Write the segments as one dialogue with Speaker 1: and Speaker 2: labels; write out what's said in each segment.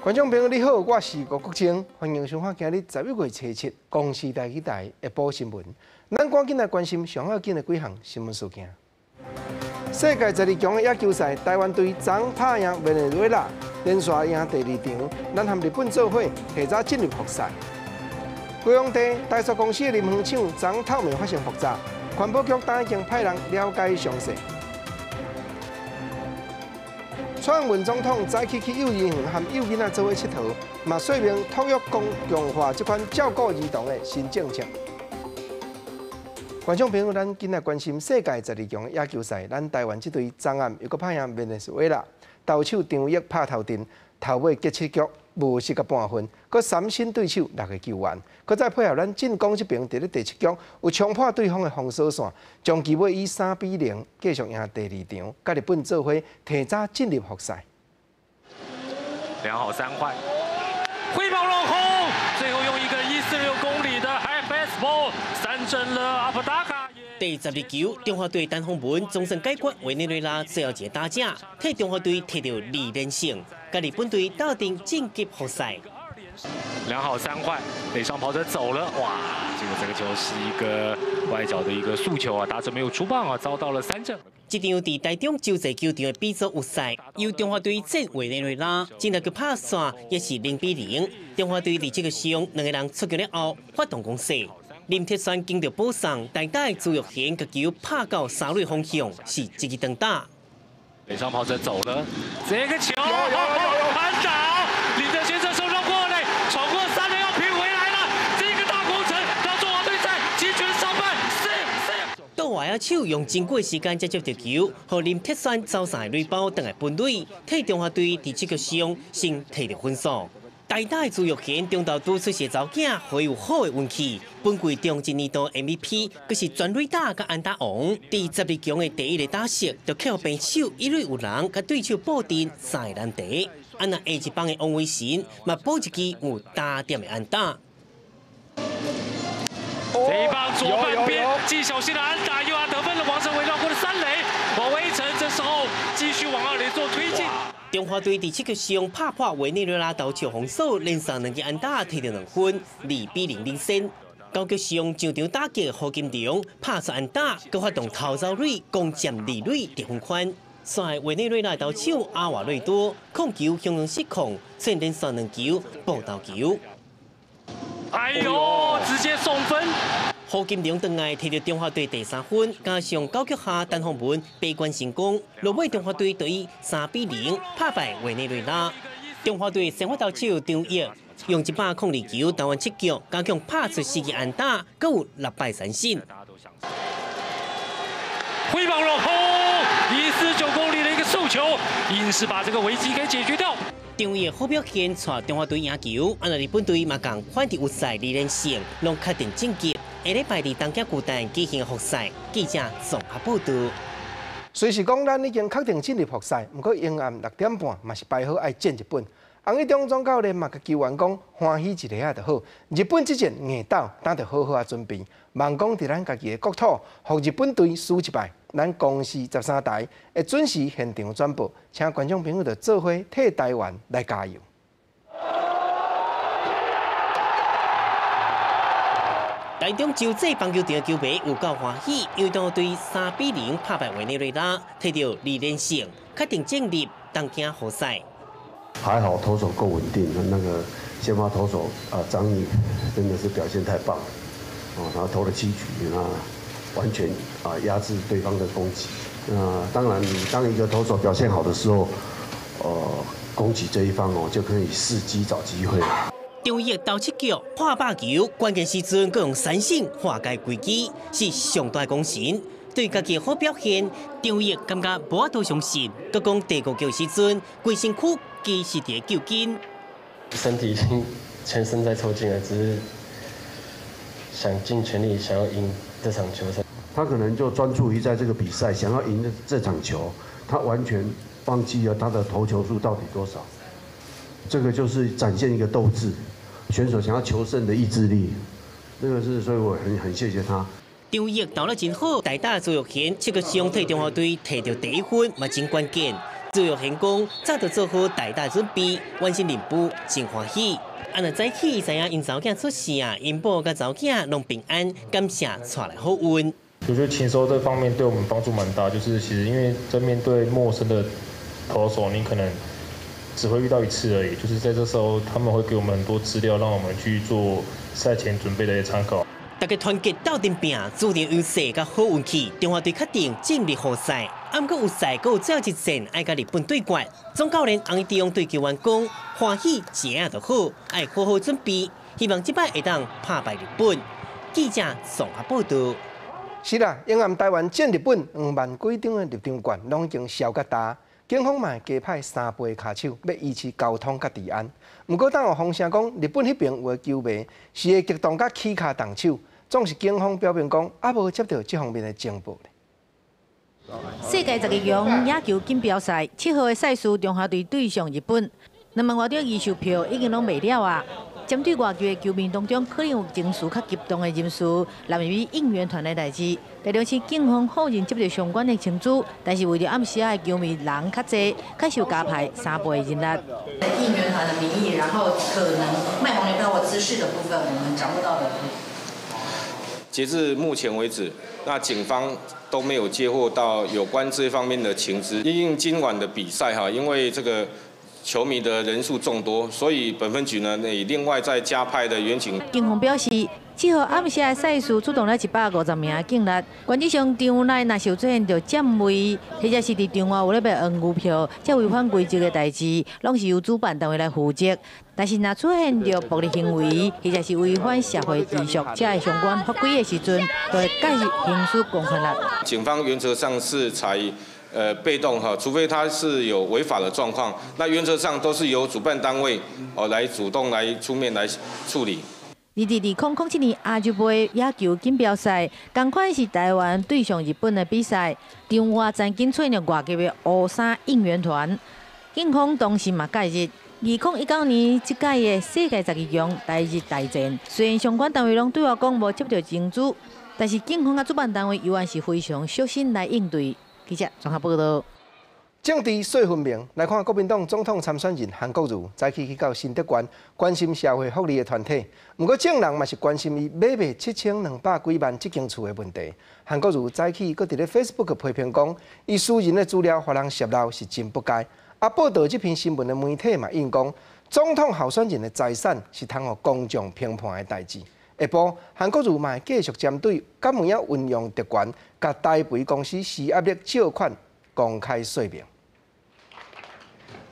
Speaker 1: 觀眾朋友你好，我是吳國清，歡迎收看今日11月初7公視台語台下晡新聞。咱趕緊來關心上要緊的幾項新聞事件。世界十二強的野球賽，台灣隊昨拍贏委內瑞拉，連續贏第二場，咱和日本做伙提早進入復賽。高雄地台塑公司的林園廠昨透暝發生爆炸，環保局今已經派人了解詳細。蔡英文總統早起去幼兒園和幼囡仔做伙𨑨迌，嘛說明托育公強化這款照顧兒童的新政策。觀眾朋友，咱緊來關心世界十二強野球賽，咱台灣這隊昨暗又閣拍贏委內瑞拉，投手張毅拍頭陣，頭尾結七局無失個半分，閣三振對手六個球員，閣再配合咱進攻這邊，佇咧第七局有衝破對方的封鎖線，終其尾以3比0繼續贏第二場，佮日本做伙提早進入復賽。
Speaker 2: 兩好三壞，揮棒落空，最後用一個146公里的 high fastball 三振了阿布達卡。
Speaker 3: 第十二球，中華隊陳鴻文總算解決委內瑞拉最後一個打者，替中華隊摕著二連勝，佮日本隊鬥陣晉級復賽。
Speaker 2: 兩好三壞，壘上跑者走了，哇！這個球是一個外角的一個速球啊，打者沒有出棒啊，遭到了三振。
Speaker 3: 這場佇台中洲際球場的比數賽，由中華隊戰委內瑞拉，進入個拍線也是0比0。中華隊佇這個上兩個人出局了後，發動攻勢。林鐵山經著保送，大打的朱育賢共球拍到三壘方向，是一支長打。
Speaker 2: 壘上跑者走了，這個球安打，林哲瑄這時候繞過壘，闖過三壘要平回來了，這個大工程讓中華隊在擊拳上半，四四。
Speaker 3: 倒外仔手用真久的時間才接著球，予林鐵山走三個壘包轉來本壘，替中華隊佇這局上先摕著分數。台大的朱育賢中投拄出世查某囝，予伊有好的運氣。本季中一年度 MVP，閣是全壘打佮安打王。佇十二強的第一個打席，就靠平手一壘有人，佮對手布陣三個難題。啊，若下一棒的王威晨嘛，補一支有打點的安打。
Speaker 2: 這一棒左半邊技巧性的安打，又要得分了。王勝偉繞過了三壘，王威晨這時候繼續往二壘做推進。
Speaker 3: 中華隊佇七局上拍破委內瑞拉投手封鎖，連續兩支安打摕著兩分，2比0領先。九局上上場打擊胡金龍拍出安打，閣發動頭走壘攻佔二壘得分圈。煞委內瑞拉投手阿瓦瑞多控球相當失控，雖然連續兩球暴投球。
Speaker 2: 哎呦，直接送分！
Speaker 3: 胡金龍轉來摕著中華隊第三分，加上九局下陳鴻文閉關成功，落尾中華隊就以3比0拍敗委內瑞拉。中華隊先發投手張毅用102球投完七局，加強拍出四支安打，閣有六擺三振。
Speaker 2: 揮棒落空，149公里的一個速球，硬是把這個危機給解決掉。
Speaker 3: 張毅好表現，帶中華隊贏球，啊，若日本隊嘛仝款佇預賽二連勝，攏確定晉級。下禮拜佇東京巨蛋舉行復賽，記者綜合報導。
Speaker 1: 雖是講咱已經確定進入復賽，毋過明暗6點半嘛是排好愛戰日本。洪一中總教練嘛共球員講，歡喜一下仔就好。日本這戰硬鬥，咱著好好仔準備。望講佇咱家己的國土，予日本隊輸一擺。咱公視十三台會準時現場轉播，請觀眾朋友著做伙替台灣來加油。
Speaker 3: 台中洲際棒球場球迷有夠歡喜，因為中華隊3比0拍敗委內瑞拉，摕著二連勝，確定進入東京復賽。
Speaker 4: 還好投手夠穩定，那個先發投手啊張毅真的是表現太棒了，哦，然後投了七局，那完全啊壓制對方的攻擊。那當然，當一個投手表現好的時候，攻擊這一方哦就可以伺機找機會。
Speaker 3: 張毅投七局破百球，關鍵時陣閣用三振化解危機，是上大功臣。對家己好表現，張毅感覺無法度相信。閣講第五局時陣，規身軀其實佇咧揪筋，
Speaker 5: 身體已經全身在抽筋了，只是想盡全力想要贏這場球賽。
Speaker 4: 他可能就專注於在這個比賽，想要贏這場球，他完全忘記了他的投球數到底多少。這個就是展現一個鬥志，選手想要求勝的意志力，那個是，所以我很謝謝他。
Speaker 3: 張毅投得真好，大打朱育賢七局上替中華隊摕著第一分，嘛真關鍵。朱育賢講，早就做好代打準備，完成任務真歡喜。啊，若早起知影𪜶查某囝出世啊，𪜶某佮查某囝攏平安，感謝帶來好運。
Speaker 6: 我覺得情搜這方面對我們幫助蠻大，就是其實因為在面對陌生的投手，你可能只會遇到一次而已，就是在這時候他們會給我們很多資料，讓我們去做賽前準備的一些參考。
Speaker 3: 大家團結鬥陣拚，注定優勢佮好運氣，中華隊確定進入予賽。啊，毋過有賽閣有最後一戰，愛佮日本對決。總教練洪一中對球員講：歡喜一下就好，愛好好準備，希望這擺會當拍敗日本。記者綜合報道。
Speaker 1: 是啦，英暗台灣戰日本2萬幾張的入場券攏已經銷甲焦，警方嘛會加派3倍跤手，欲維持交通佮治安。毋過，當有風聲講日本彼爿有的球迷是會激動佮起跤動手，總是警方表明講猶無接著這方面的情報。
Speaker 7: 世界十二強野球錦標賽7號的賽事，中華隊對上日本，2萬外張預售票已經攏賣了啊！針對外籍的球迷當中，可能有情緒較激動的人士，濫入應援團的代誌。台中市警方否認接著相關的情資，但是為著暗時仔的球迷人較濟，較受加派3倍的人力。
Speaker 8: 應援團的名義，然後可能賣黃牛票或滋事的部分，我們掌握到的。
Speaker 9: 截至目前為止，那警方都沒有接獲到有關這方面的情資。因應今晚的比賽哈，因為這個球迷的人數眾多，所以本分局呢，也另外再加派的員警。
Speaker 7: 警方表示，7號暗時的賽事出動了150名警力，原則上場內若是有出現著佔位，或者是佇場外有咧賣黃牛票，這違反規則的代誌，攏是由主辦單位來負責。但是若出現著暴力行為，或者是違反社會秩序，這个相關法規的時陣，就會介入刑事公權力。
Speaker 9: 警方原則上是採被動哈，除非他是有違法的狀況，那原則上都是由主辦單位哦來主動來出面來處理。
Speaker 7: 2007年亞洲盃野球錦標賽，仝款是台灣對上日本的比賽，場外曾經出現外籍的烏衫應援團，警方當時嘛介入。2019年這屆的世界十二強台日大戰，雖然相關單位攏對外講無接著情資，但是警方佮主辦單位猶原是非常小心來應對。記者綜合報道。
Speaker 1: 政治說分明，來看國民黨總統參選人韓國瑜早起去到新竹縣關心社會福利的團體，毋過眾人嘛是關心伊買賣7200幾萬這間厝的問題。韓國瑜早起閣佇咧 Facebook 批評講，伊私人的資料予人洩露是真不該。啊，報導這篇新聞的媒體嘛引講，總統候選人的財產是通予公眾評判的代誌。下晡，韓國瑜嘛會繼續針對敢有影運用特權，共台肥公司施壓力借款公開說明。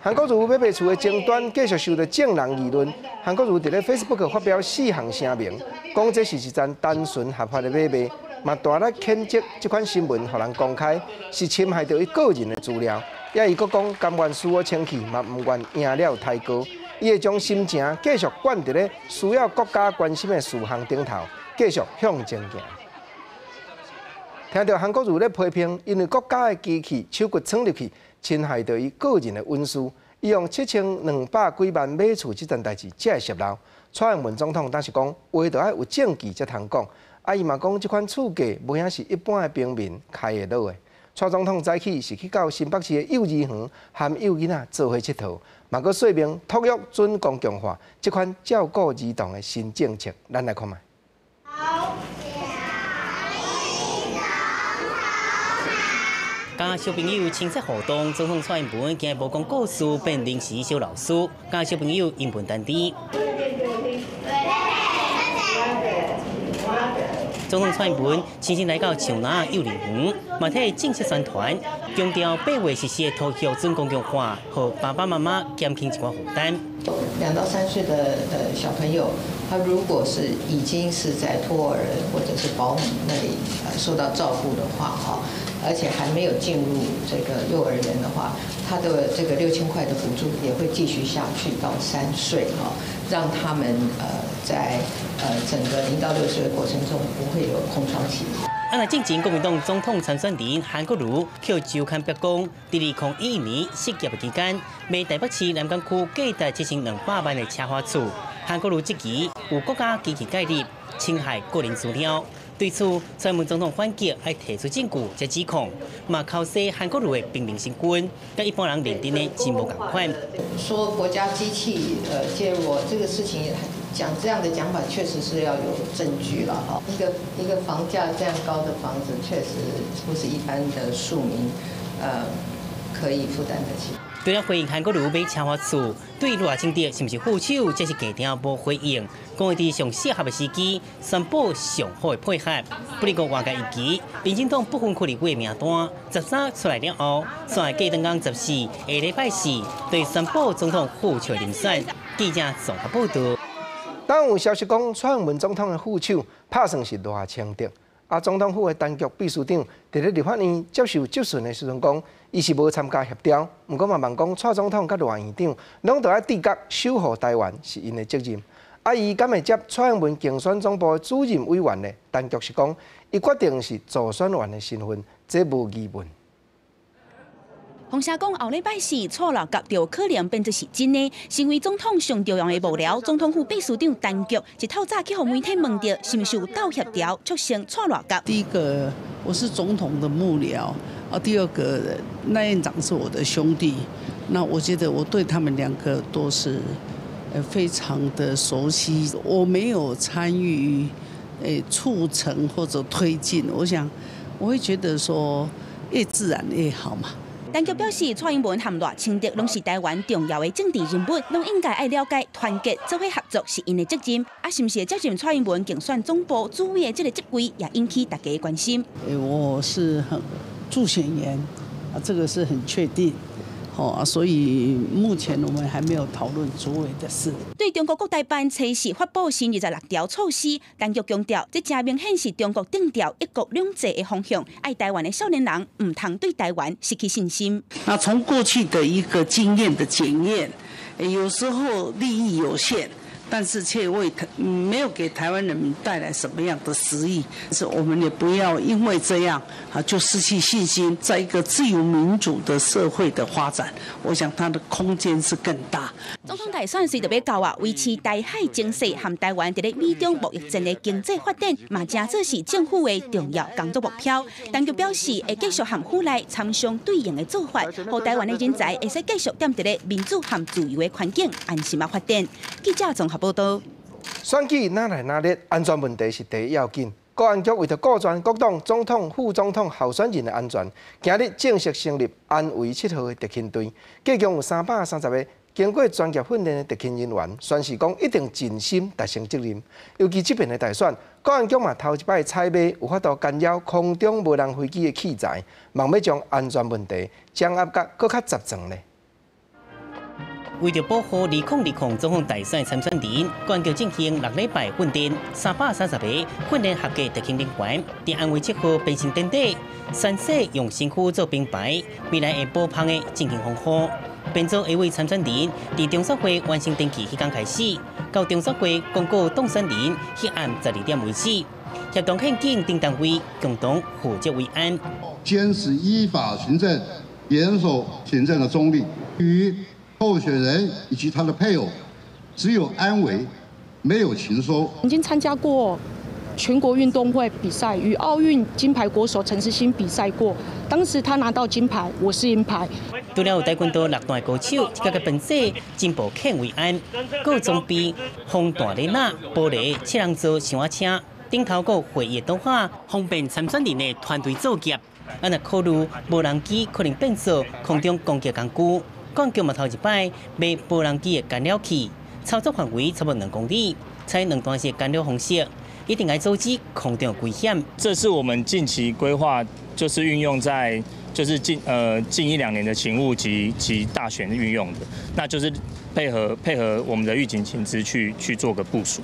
Speaker 1: 韓國瑜買賣厝的爭端繼續受到眾人議論。韓國瑜佇咧 Facebook 發表四項聲明，講這是一樁單純合法的買賣，嘛大力譴責這款新聞予人公開，是侵害著伊個人的資料。也伊閣講，甘願輸予清氣，嘛毋願贏了刣高。伊會將心情繼續灌佇咧需要國家關心的事項頂頭，繼續向前行。聽著韓國瑜咧批評，因為國家的機器手骨闖入去，侵害著伊個人的隱私，伊用7200幾萬買厝這件代誌，才會洩露。蔡英文總統當時講，話著愛有證據才通講。啊，伊嘛講，這款厝價無影是一般的平民開會落的。蔡總統早起是去到新北市的幼兒園和幼囡仔做伙𨑨迌，嘛閣說明托育準公共化這款照顧兒童的新政策。咱來看覓。
Speaker 3: 佮小朋友親切互動，總統蔡英文今日無講故事，變臨時小老師，佮小朋友英文單字。總統蔡英文親身來到樹林幼兒園，嘛替正式宣傳，強調8月實施的托育準公共化，予爸爸媽媽減輕一寡負擔。
Speaker 8: 2到3歲的小朋友，他如果是已經是在托兒或者是保姆那裡受到照顧的話，哈，而且還沒有進入這個幼兒園的話，他的這個6000塊的補助也會繼續下去到3歲，哈，讓他們在整個0到6歲的過程中不會有空窗期。
Speaker 3: 啊，那進前國民黨總統參選人韓國瑜去周刊曝光，佇2011年失業的期間，賣台北市南港區價值7200萬的奢華厝。韓國瑜質疑有國家機器介入，侵害個人資料，對此，蔡英文總統反擊，愛提出證據才指控，嘛剾洗韓國瑜的平民身份，佮一般人認定的真無仝款。
Speaker 8: 說國家機器介入這個事情，講這樣的講法，確實是要有證據了哈。一個一個房價這樣高的房子，確實不是一般的庶民可以負擔得起。
Speaker 3: 除了回應韓國瑜買奢華厝，對賴清德是毋是副手，這是假定無回應。講會佇上適合的時機宣布上好的配合。不過外界預期，民進黨不分區立委名單13出來了後，煞會隔當天14，下禮拜四對宣布總統副手人選。記者綜合報道。
Speaker 1: 當有消息講，蔡英文總統的副手拍算是賴清德。啊，總統府的陳菊秘書長佇咧立法院接受質詢的時陣講，伊是無參加協調，毋過嘛望講蔡總統佮賴院長攏著愛自覺守護臺灣是𪜶的責任。啊，伊敢會接蔡英文競選總部的主任委員呢？陳菊是講，伊決定是助選員的身份，這無疑問。
Speaker 10: 風聲講後禮拜四蔡賴合著可能變做是真的，成為總統上重要的幕僚。總統府秘書長陳菊一透早去予媒體問著，是毋是有鬥協調促成蔡賴合？
Speaker 11: 第一個，我是總統的幕僚；啊，第二個，賴院長是我的兄弟。那我覺得我對他們兩個都是非常的熟悉。我沒有參與促成或者推進，我想我會覺得說越自然越好嘛。
Speaker 10: 陳菊表示，蔡英文和賴清德攏是臺灣重要的政治人物，攏應該愛了解團結、做伙合作是𪜶的責任。啊，是毋是會接任蔡英文競選總部主委的這個職位，也引起大家的關心。
Speaker 11: 我是很助選員，啊，這個是很確定。哦，所以目前我們還沒有討論主委的事。
Speaker 10: 對中國國台辦測試發布新26條措施，陳菊強調，這誠明顯是中國定調一國兩制的方向，愛臺灣的少年人毋通對臺灣失去信心。
Speaker 11: 那從過去的一個經驗的檢驗，有時候利益有限，但是卻為台沒有給臺灣人民帶來什麼樣的實益，是我們也不要因為這樣啊就失去信心。在一個自由民主的社會的發展，我想它的空間是更大。
Speaker 10: 總統大選隨著欲到啊，維持台海情勢和臺灣佇咧美中貿易戰的經濟發展，嘛誠做是政府的重要工作目標。陳菊表示，會繼續和府內參詳對應的做法，予臺灣的人才會使繼續踮佇咧民主和自由的環境安心仔發展。記者綜合報道。
Speaker 1: 選舉若來若熱，安全問題是第一要緊。國安局為著顧全各黨總統、副總統候選人的安全，今日正式成立安維7號的特勤隊，計共有330個經過專業訓練的特勤人員，宣誓講一定盡心達成責任。尤其這遍的大選，國安局嘛頭一擺採買有法度干擾空中無人飛機的器材，望欲將安全問題掌握甲閣較十全咧。
Speaker 3: 為著保護2020總統大選參選人，國安局進行6禮拜訓練，330個訓練合格特勤人員，佇安衛7號編成典禮，宣誓用身軀做兵牌，未來會無縫的進行防護。編組會為參選人，佇中選會完成登記彼工開始，到中選會公告當選人彼暗12點為止，協同憲警等單位共同負責維安。
Speaker 12: 堅持依法行政，嚴守行政的中立，於候選人以及他的配偶，只有安危，沒有情搜。
Speaker 13: 曾經參加過全國運動會比賽，與奧運金牌國手陳時興比賽過。當時他拿到金牌，我是銀牌。
Speaker 3: 除了有跆拳道六段高手，這個分子進步欠維安，閣裝備防彈雷納、玻璃、七人座小車，頂頭閣會議桌仔，方便參選人的團隊作業。啊，若考慮無人機可能變做空中攻擊工具，國安局嘛頭一擺買無人機的干擾器，操作範圍差不多2公里，採兩段式干擾方式，一定愛阻止空中危險。
Speaker 14: 這是我們近期規劃，就是運用在就是近一兩年的勤務及大選運用的，那就是配合我們的預警情資去做個部署。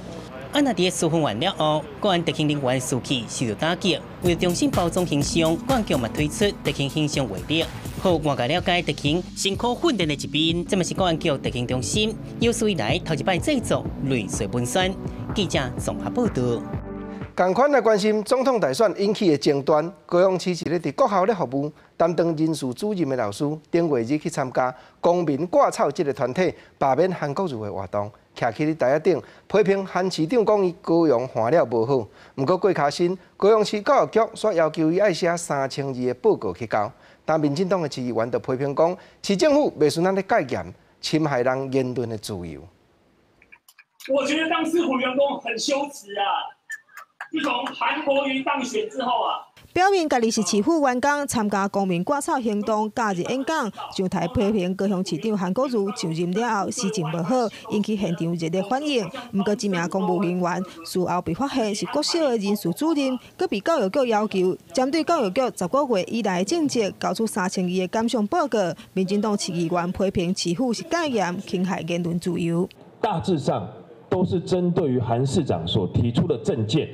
Speaker 3: 啊，若佇施訓完了後，國安特勤人員士氣受到打擊，為著重新包裝形象，國安局嘛推出特勤形象畫冊，予外界了解特勤辛苦訓練的一面。這嘛是國安局特勤中心有史以來頭一擺製作類似文宣。記者綜合報道。
Speaker 1: 仝款來關心總統大選引起的爭端，高雄市一个佇國校咧服務、擔當人事主任的老師，頂月日去參加公民掛草這个團體罷免韓國瑜的活動。徛起咧台仔顶批评韩市长讲伊高雄换了无好。毋过过跤身，高雄市教育局煞要求伊爱写3000字的报告去交。但民进党的市议员就批评讲，市政府袂输咱咧戒严，侵害人言论的自由。
Speaker 15: 我觉得当市府员工很羞耻啊！自从韩国瑜当选之后啊。
Speaker 16: 表明家己是市府员工，参加公民挂草行动，假日演讲，上台批评高雄市长韩国瑜上任了后施政无好，引起现场热烈反应。毋过，这名公务人员事后被发现是国小的人事主任，阁被教育局要求针对教育局10个月以来的政绩，交出3000字的感想报告。民进党市议员批评市府是戒严，侵害言论自由。
Speaker 17: 大致上都是针对于韩市长所提出的政见。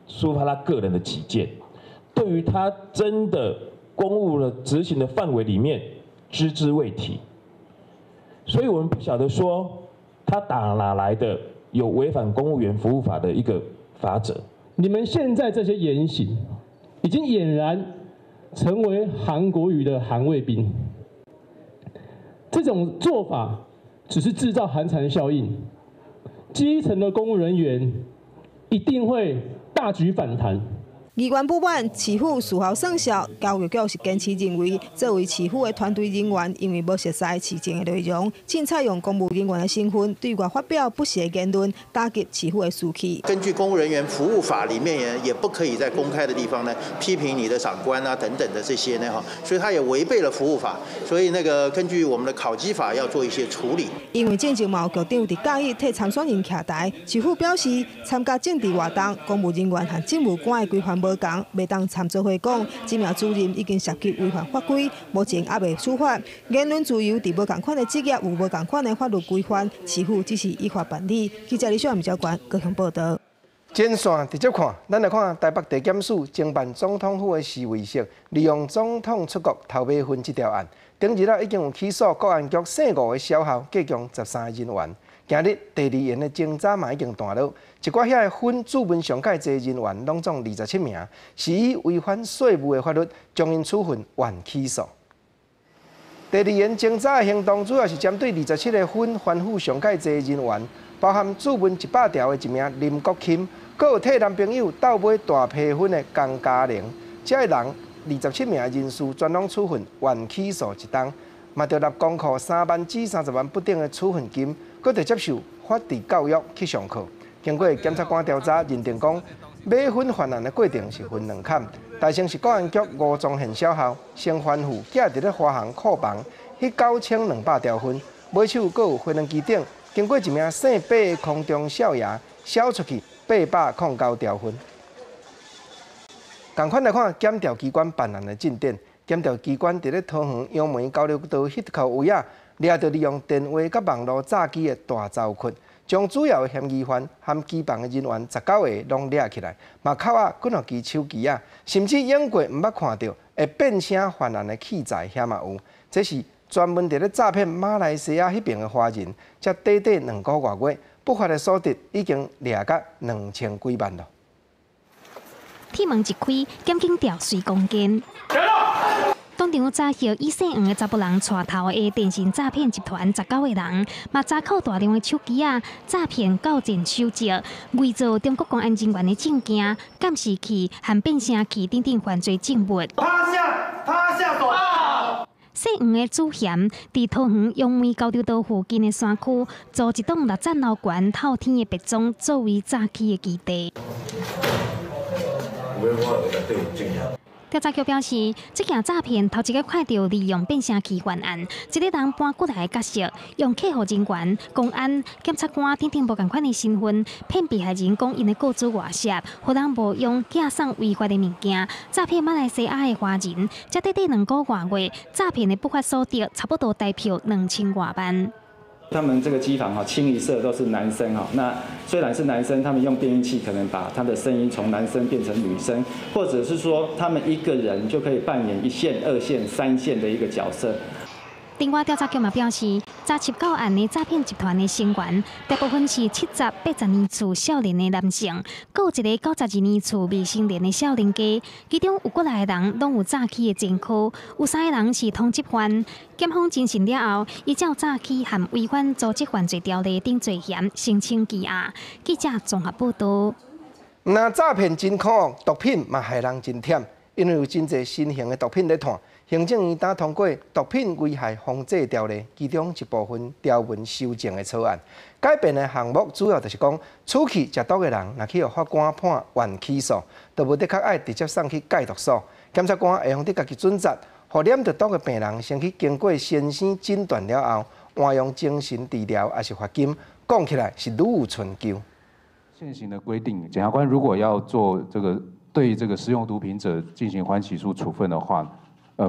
Speaker 17: 抒发他个人的己见，对于他真的公务的执行的范围里面只字未提，所以我们不晓得说他打哪来的有违反公务员服务法的一个法则。
Speaker 18: 你们现在这些言行，已经俨然成为韩国瑜的韩卫兵，这种做法只是制造寒蝉效应，基层的公务人员一定会大举反弹。
Speaker 16: 议员不满市府事后算数，教育局是坚持认为，作为市府的团队人员，因为无熟悉市政的内容，仅采用公务人员的身份对外发表不实言论，打击市府的士气。
Speaker 19: 根据公务人员服务法里面也不可以在公开的地方呢批评你的长官啊等等的这些呢哈，所以他也违背了服务法，所以那个根据我们的考绩法要做一些处理。
Speaker 16: 因为进前嘛有局长伫嘉义替参选人徛台，市府表示参加政治活动，公务人员和政务官的规范无仝，袂当参做伙讲。这名主任已经涉及违反法规，目前犹未处罚。言论自由伫无仝款的职业有无仝款的法律规范，市府只是依法办理。记者李小文、关高雄报道。
Speaker 1: 前线直接看，咱来看台北地检署侦办总统府的施维锡利用总统出国偷买薰这条案，顶日啊已经有起诉国安局姓吴的少校，计共13个人员。今日第二营的侦查嘛已经断落，一寡遐的薰主文上盖济人员，拢总27名，是以违反税务的法律将𪜶处分缓起诉。第二营侦查的行动主要是针对27个薰繁复上盖济人员，包含主文100条的一名林国钦，阁有替男朋友斗买大批薰的江嘉玲，这个人27名人士全拢处分缓起诉一冬，嘛著纳公库3万至30万不等的处分金。阁得接受法治教育去上课。经过检察官调查，认定讲买薰犯案的过程是分两坎。大先是国安局吴宗宪少校先吩咐寄伫咧华航库房彼9200条薰，尾手阁有飞轮机顶，经过一名姓白的空中少爷销出去809条薰。仝款来看，检调机关办案的进展。检调机关伫咧桃园杨梅交流道彼口位仔，掠著利用电话佮网路诈欺的大查群，将主要的嫌疑犯和机房的人员19个拢掠起来，嘛扣押几若支手机仔，甚至用过毋捌看著会变声犯案的器材，遐嘛有。这是专门伫咧诈骗马来西亚彼边的华人，才短短2个外月，不法的所得已经掠甲2000几万了。
Speaker 20: 铁门一开，检警调随攻坚。当场查获以姓黄的查埔人带头的电信诈骗集团19个人，嘛查扣大量的手机仔，诈骗缴钱手迹，伪造中国公安人员的证件、监视器和变声器等等犯罪证物。
Speaker 21: 趴下，趴下，走！
Speaker 20: 姓黄的主嫌伫桃园杨梅交流道附近的山区，租一栋6层楼悬透天的别庄作为诈欺的基地。调查局表示，这件诈骗头一个看著利用变声器犯案，这个人搬过来的角色，用客户人员、公安、检察官等等无仝款的身份，骗被害人讲𪜶的个资外泄，予人冒用寄送违法的物件，诈骗马来西亚的华人，才短短2个外月，诈骗的不法所得差不多台票2000外万。
Speaker 22: 他们这个机房哈，清一色都是男生哈。那虽然是男生，他们用变音器可能把他的声音从男生变成女生，或者是说他们一个人就可以扮演1线、2线、3线的一个角色。
Speaker 20: 另外，調查局嘛表示，查緝到案的詐騙集團的成員，大部分是70、80年次少年的男性，閣有一个92年次未成年的少年家，其中有幾來个人攏有詐欺的前科，有三个人是通緝犯。檢方偵訊了後，依照詐欺和違反組織犯罪條例等罪嫌，申請羈押。記者綜合報導。
Speaker 1: 若詐騙真可惡，毒品嘛害人真忝，因為有真濟新型的毒品咧傳。行政院今通過《毒品危害防制條例》其中一部分條文修正的草案，改變的項目主要就是講，初期食毒的人若去予法官判緩起訴，就無的確愛直接送去戒毒所。檢察官會用得家己準則，予染著毒的病人先去經過先生診斷了後，換用精神治療抑是罰金，講起來是愈有春秋。
Speaker 2: 現行的規定，檢察官如果要做這個對這個使用毒品者進行緩起訴處分的話，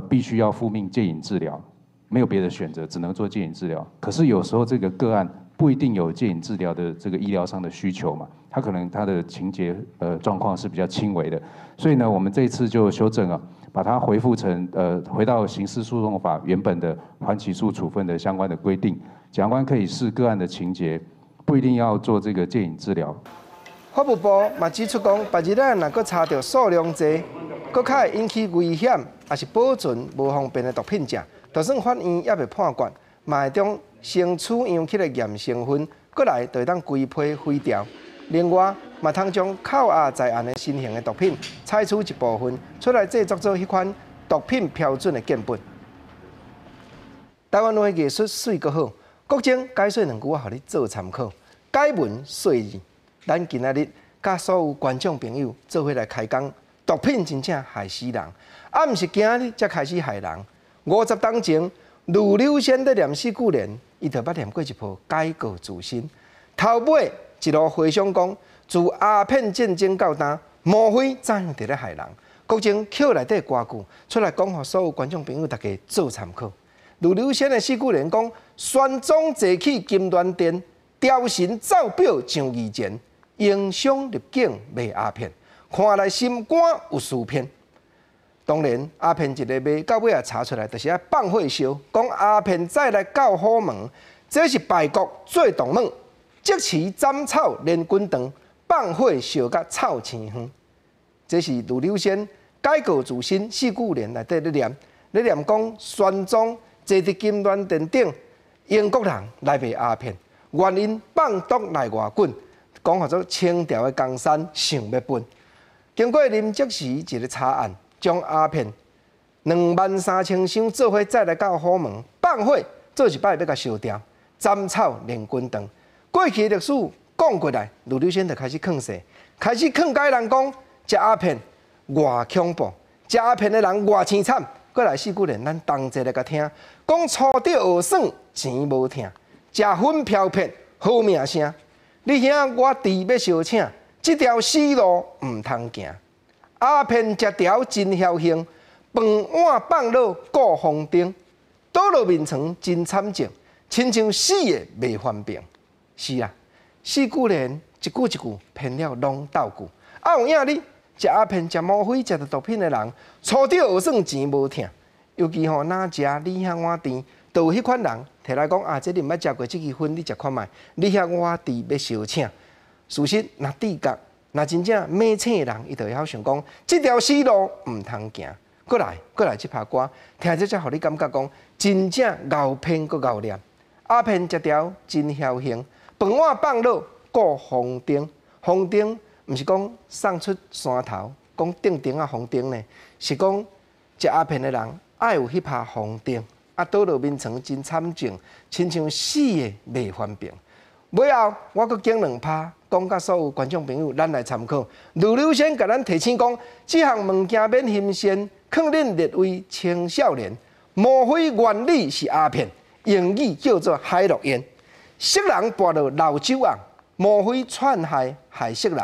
Speaker 2: 必須要復命戒癮治療，沒有別的選擇，只能做戒癮治療。可是有時候這個個案不一定有戒癮治療的這個醫療上的需求嘛，他可能他的情節狀況是比較輕微的，所以呢，我們這次就修正了，把它恢復成回到刑事訴訟法原本的緩起訴處分的相關的規定，檢察官可以視個案的情節，不一定要做這個戒癮治療。
Speaker 1: 法務部嘛指出講，別日仔若閣查著數量濟，閣較會引起危險，抑是保存無方便的毒品者，就算法院猶未判決，嘛會將先取樣起來驗成分，過來就會當規批毀掉。另外，嘛通將扣押在案的新型的毒品採取一部分出來製作做彼款毒品標準的建本。台灣話藝術媠閣好，國政解說兩句我予你做參考。解文說字，咱今仔日佮所有觀眾朋友做伙來開講，毒品真正害死人，啊，毋是今仔日才開始害人。50冬前，盧柳仙咧念四句聯，伊就捌念過一部改過自新。頭尾一路回想講，自鴉片戰爭到今，莫非怎樣佇咧害人？國政抾內底歌句出來講，予所有觀眾朋友大家做參考。盧柳仙的四句聯講：玄宗坐起金鑾殿，雕神奏表上御前，英雄入境賣鴉片，看來心肝有數片。當然，鴉片一个賣到尾也查出來，就是愛放火燒，講鴉片再來到虎門，這是敗國最動猛，即時斬草連滾長，放火燒甲臭青昏。這是盧柳仙改過自新四句聯內底咧念，咧念講玄宗坐佇金鑾殿頂，英國人來賣鴉片，原因放毒來外滾，講號做清朝的江山想欲分。經過林則徐一个查案，將鴉片23,000箱做伙載來到虎門，放火做一擺欲共燒掉，斬草連滾長。過去的歷史講過來，盧柳仙就開始囥勢，開始囥解人講食鴉片偌恐怖，食鴉片的人偌凄慘。過來四句聯，咱同齊來共聽。講初著學耍錢無疼，食粉飄撇好名聲。你兄我弟欲相請，這條死路毋通行。鴉片食條真僥倖，飯碗放落顧風燈，倒落眠床真慘症，親像死的袂還病。是啊，四句聯一句一句編了攏鬥句。啊有影你食鴉片、食嗎啡、食著毒品的人，初著學耍錢無疼。尤其吼，若食你遐碗甜，就有彼款人提來講啊，這你毋捌食過這支粉，你食看覓？你遐碗甜欲相請。事實若直覺，若真正猛醒的人，伊就會曉想講，這條死路毋通行。過來，過來，這拍歌聽這才予你感覺講，真正𠢕騙閣𠢕念。鴉片食條真僥倖，飯碗放落顧風燈，風燈毋是講送出山頭，講頂頂仔風燈呢，是講食鴉片的人愛有彼拍風燈，啊倒落眠床真慘症，親像死的袂還病。尾後我閣揀兩拍，講佮所有觀眾朋友，咱來參考。盧柳仙共咱提醒講，這項物件免欣鮮，囥恁列位青少年，莫非原理是鴉片，英語叫做海洛因。識人跋落老酒甕，莫非串害害識人？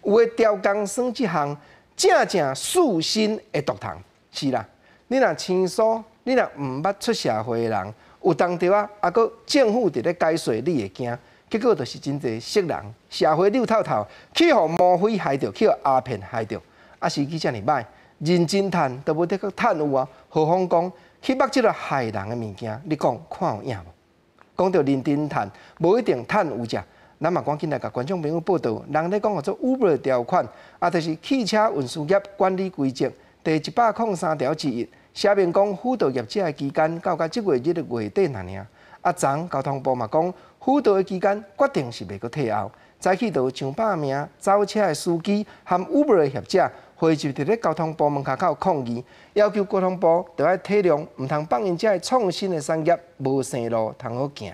Speaker 1: 有的刁工耍這項，正正四新的毒蟲。是啦，你若生疏，你若毋捌出社會的人，有當著啊，啊閣政府佇咧解說，你會驚。結果就是真濟識人，社會溜透透，去予嗎啡害著，去予鴉片害著。啊，時機遮爾䆀，認真趁都無得閣趁有啊。何況講，去剥這个害人的物件，你講看有影無？講到認真趁，無一定趁有食。咱嘛趕緊來共觀眾朋友報道，人咧講號做 Uber 條款，啊，就是汽車運輸業管理規則第103條之一，寫明講輔導業者的期間到這月日的月底爾爾。啊，昨交通部嘛講，輔導的期間決定是袂閣退後。早起就有上百名走車的司機和 Uber 的業者匯集佇咧交通部門跤口抗議，要求交通部著愛體諒，毋通放𪜶這个創新的產業無生路通好行。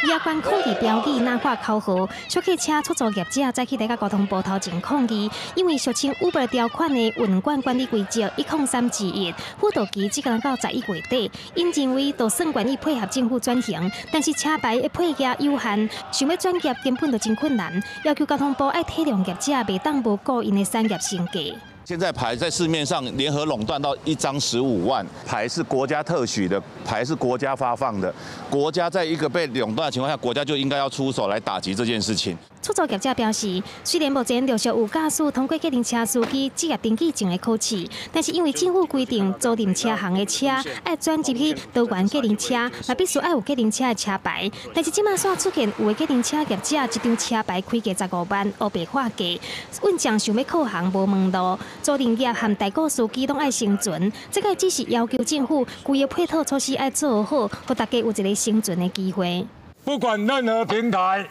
Speaker 20: 野關抗議標語，呐喊口號，小客車出租業者早起來共交通部頭前抗議，因為俗稱 Uber 條款的運管管理規則103之一，輔導期只干到11月底，𪜶認為就算願意配合政府轉型，但是車牌的配額有限，想欲轉業根本就真困難，要求交通部愛體諒業者，袂當無顧𪜶的產業生計。
Speaker 4: 現在牌在市面上聯合壟斷到一張15萬，牌是國家特許的，牌是國家發放的，國家在一個被壟斷的情況下，國家就應該要出手來打擊這件事情。
Speaker 20: 出租業者表示，雖然目前陸續有駕駛通過計程車司機職業登記證的考試，但是因為政府規定租賃車行的車愛轉入去多元計程車，嘛必須愛有計程車的車牌。但是這馬煞出現有的計程車業者一張車牌開價15萬，烏白喊價，穩將想欲靠行無門路，租賃業和大哥司機攏愛生存，這個只是要求政府規个配套措施愛做好，予大家有一个生存的機會。
Speaker 5: 不管任何平台，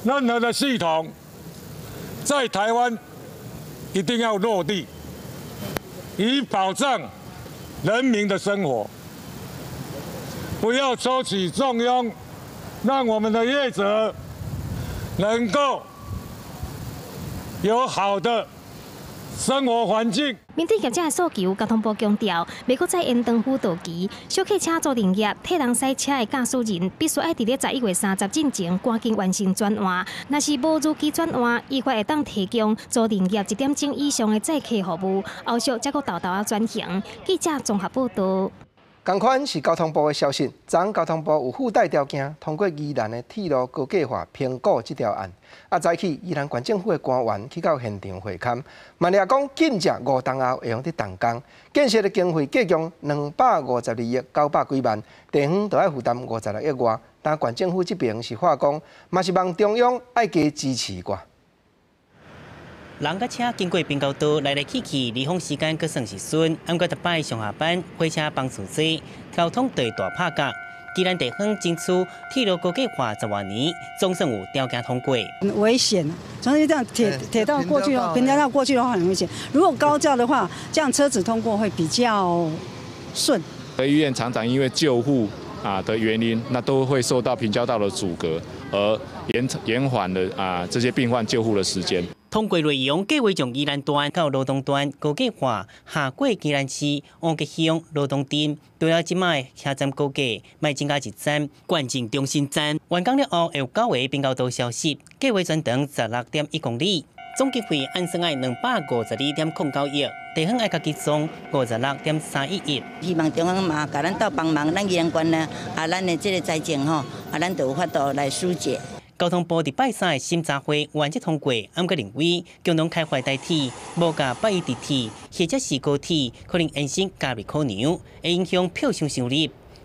Speaker 5: 任何的系統，在台灣一定要落地，以保障人民的生活，不要抽取重用，讓我們的業者能夠有好的生活環境。
Speaker 20: 面對業者的訴求，交通部強調，袂閣再延長輔導期。小客車租賃業替人駛車的駕駛人，必須愛佇咧11月30進前趕緊完成轉換。若是無如期轉換，依法會當提供租賃業一點鐘以上的載客服務，後續才閣沓沓仔轉型。記者綜合報道。
Speaker 1: 仝款是交通部的消息，昨交通部有附帶條件通過宜蘭的鐵路高架化評估這條案。啊，早起宜蘭縣政府的官員去到現場會勘，嘛掠講緊接五冬後會用得動工，建設的經費計共252億900幾萬，地方就愛負擔56億外。但縣政府這邊是話講，嘛是望中央愛加支持寡。
Speaker 3: 人佮車經過平交道來來去去，離峰時間閣算是順。毋過逐擺上下班火車班次濟，交通就會大拍結。宜蘭地方爭取鐵路高架化十外年，總算有條件通過。
Speaker 23: 很危險，所以這樣鐵道過去哦，平交道過去的話很危險。如果高架的話，這樣車子通過會比較順。
Speaker 24: 醫院常常因為救護啊的原因，那都會受到平交道的阻隔，而延緩了啊這些病患救護的時間。
Speaker 3: 通過內容計劃將宜蘭段到羅東段高架化，下過宜蘭市王吉鄉羅東鎮，除了這擺車站高架，欲增加一站，縣政中心站。完工了後，會有九个平交道消失，計劃全長16.1公里，總經費按算愛252.09億，地方愛家己總56.31億。
Speaker 25: 希望中央嘛，共咱鬥幫忙，咱宜蘭縣呢，啊，咱的這个財政吼，啊，咱就有法度來疏解。
Speaker 3: 交通部佇拜三的審查會原則通過，毋過認為共同開發台鐵無共八一直鐵，或者是高鐵可能延伸加入考量，會影響票商收入。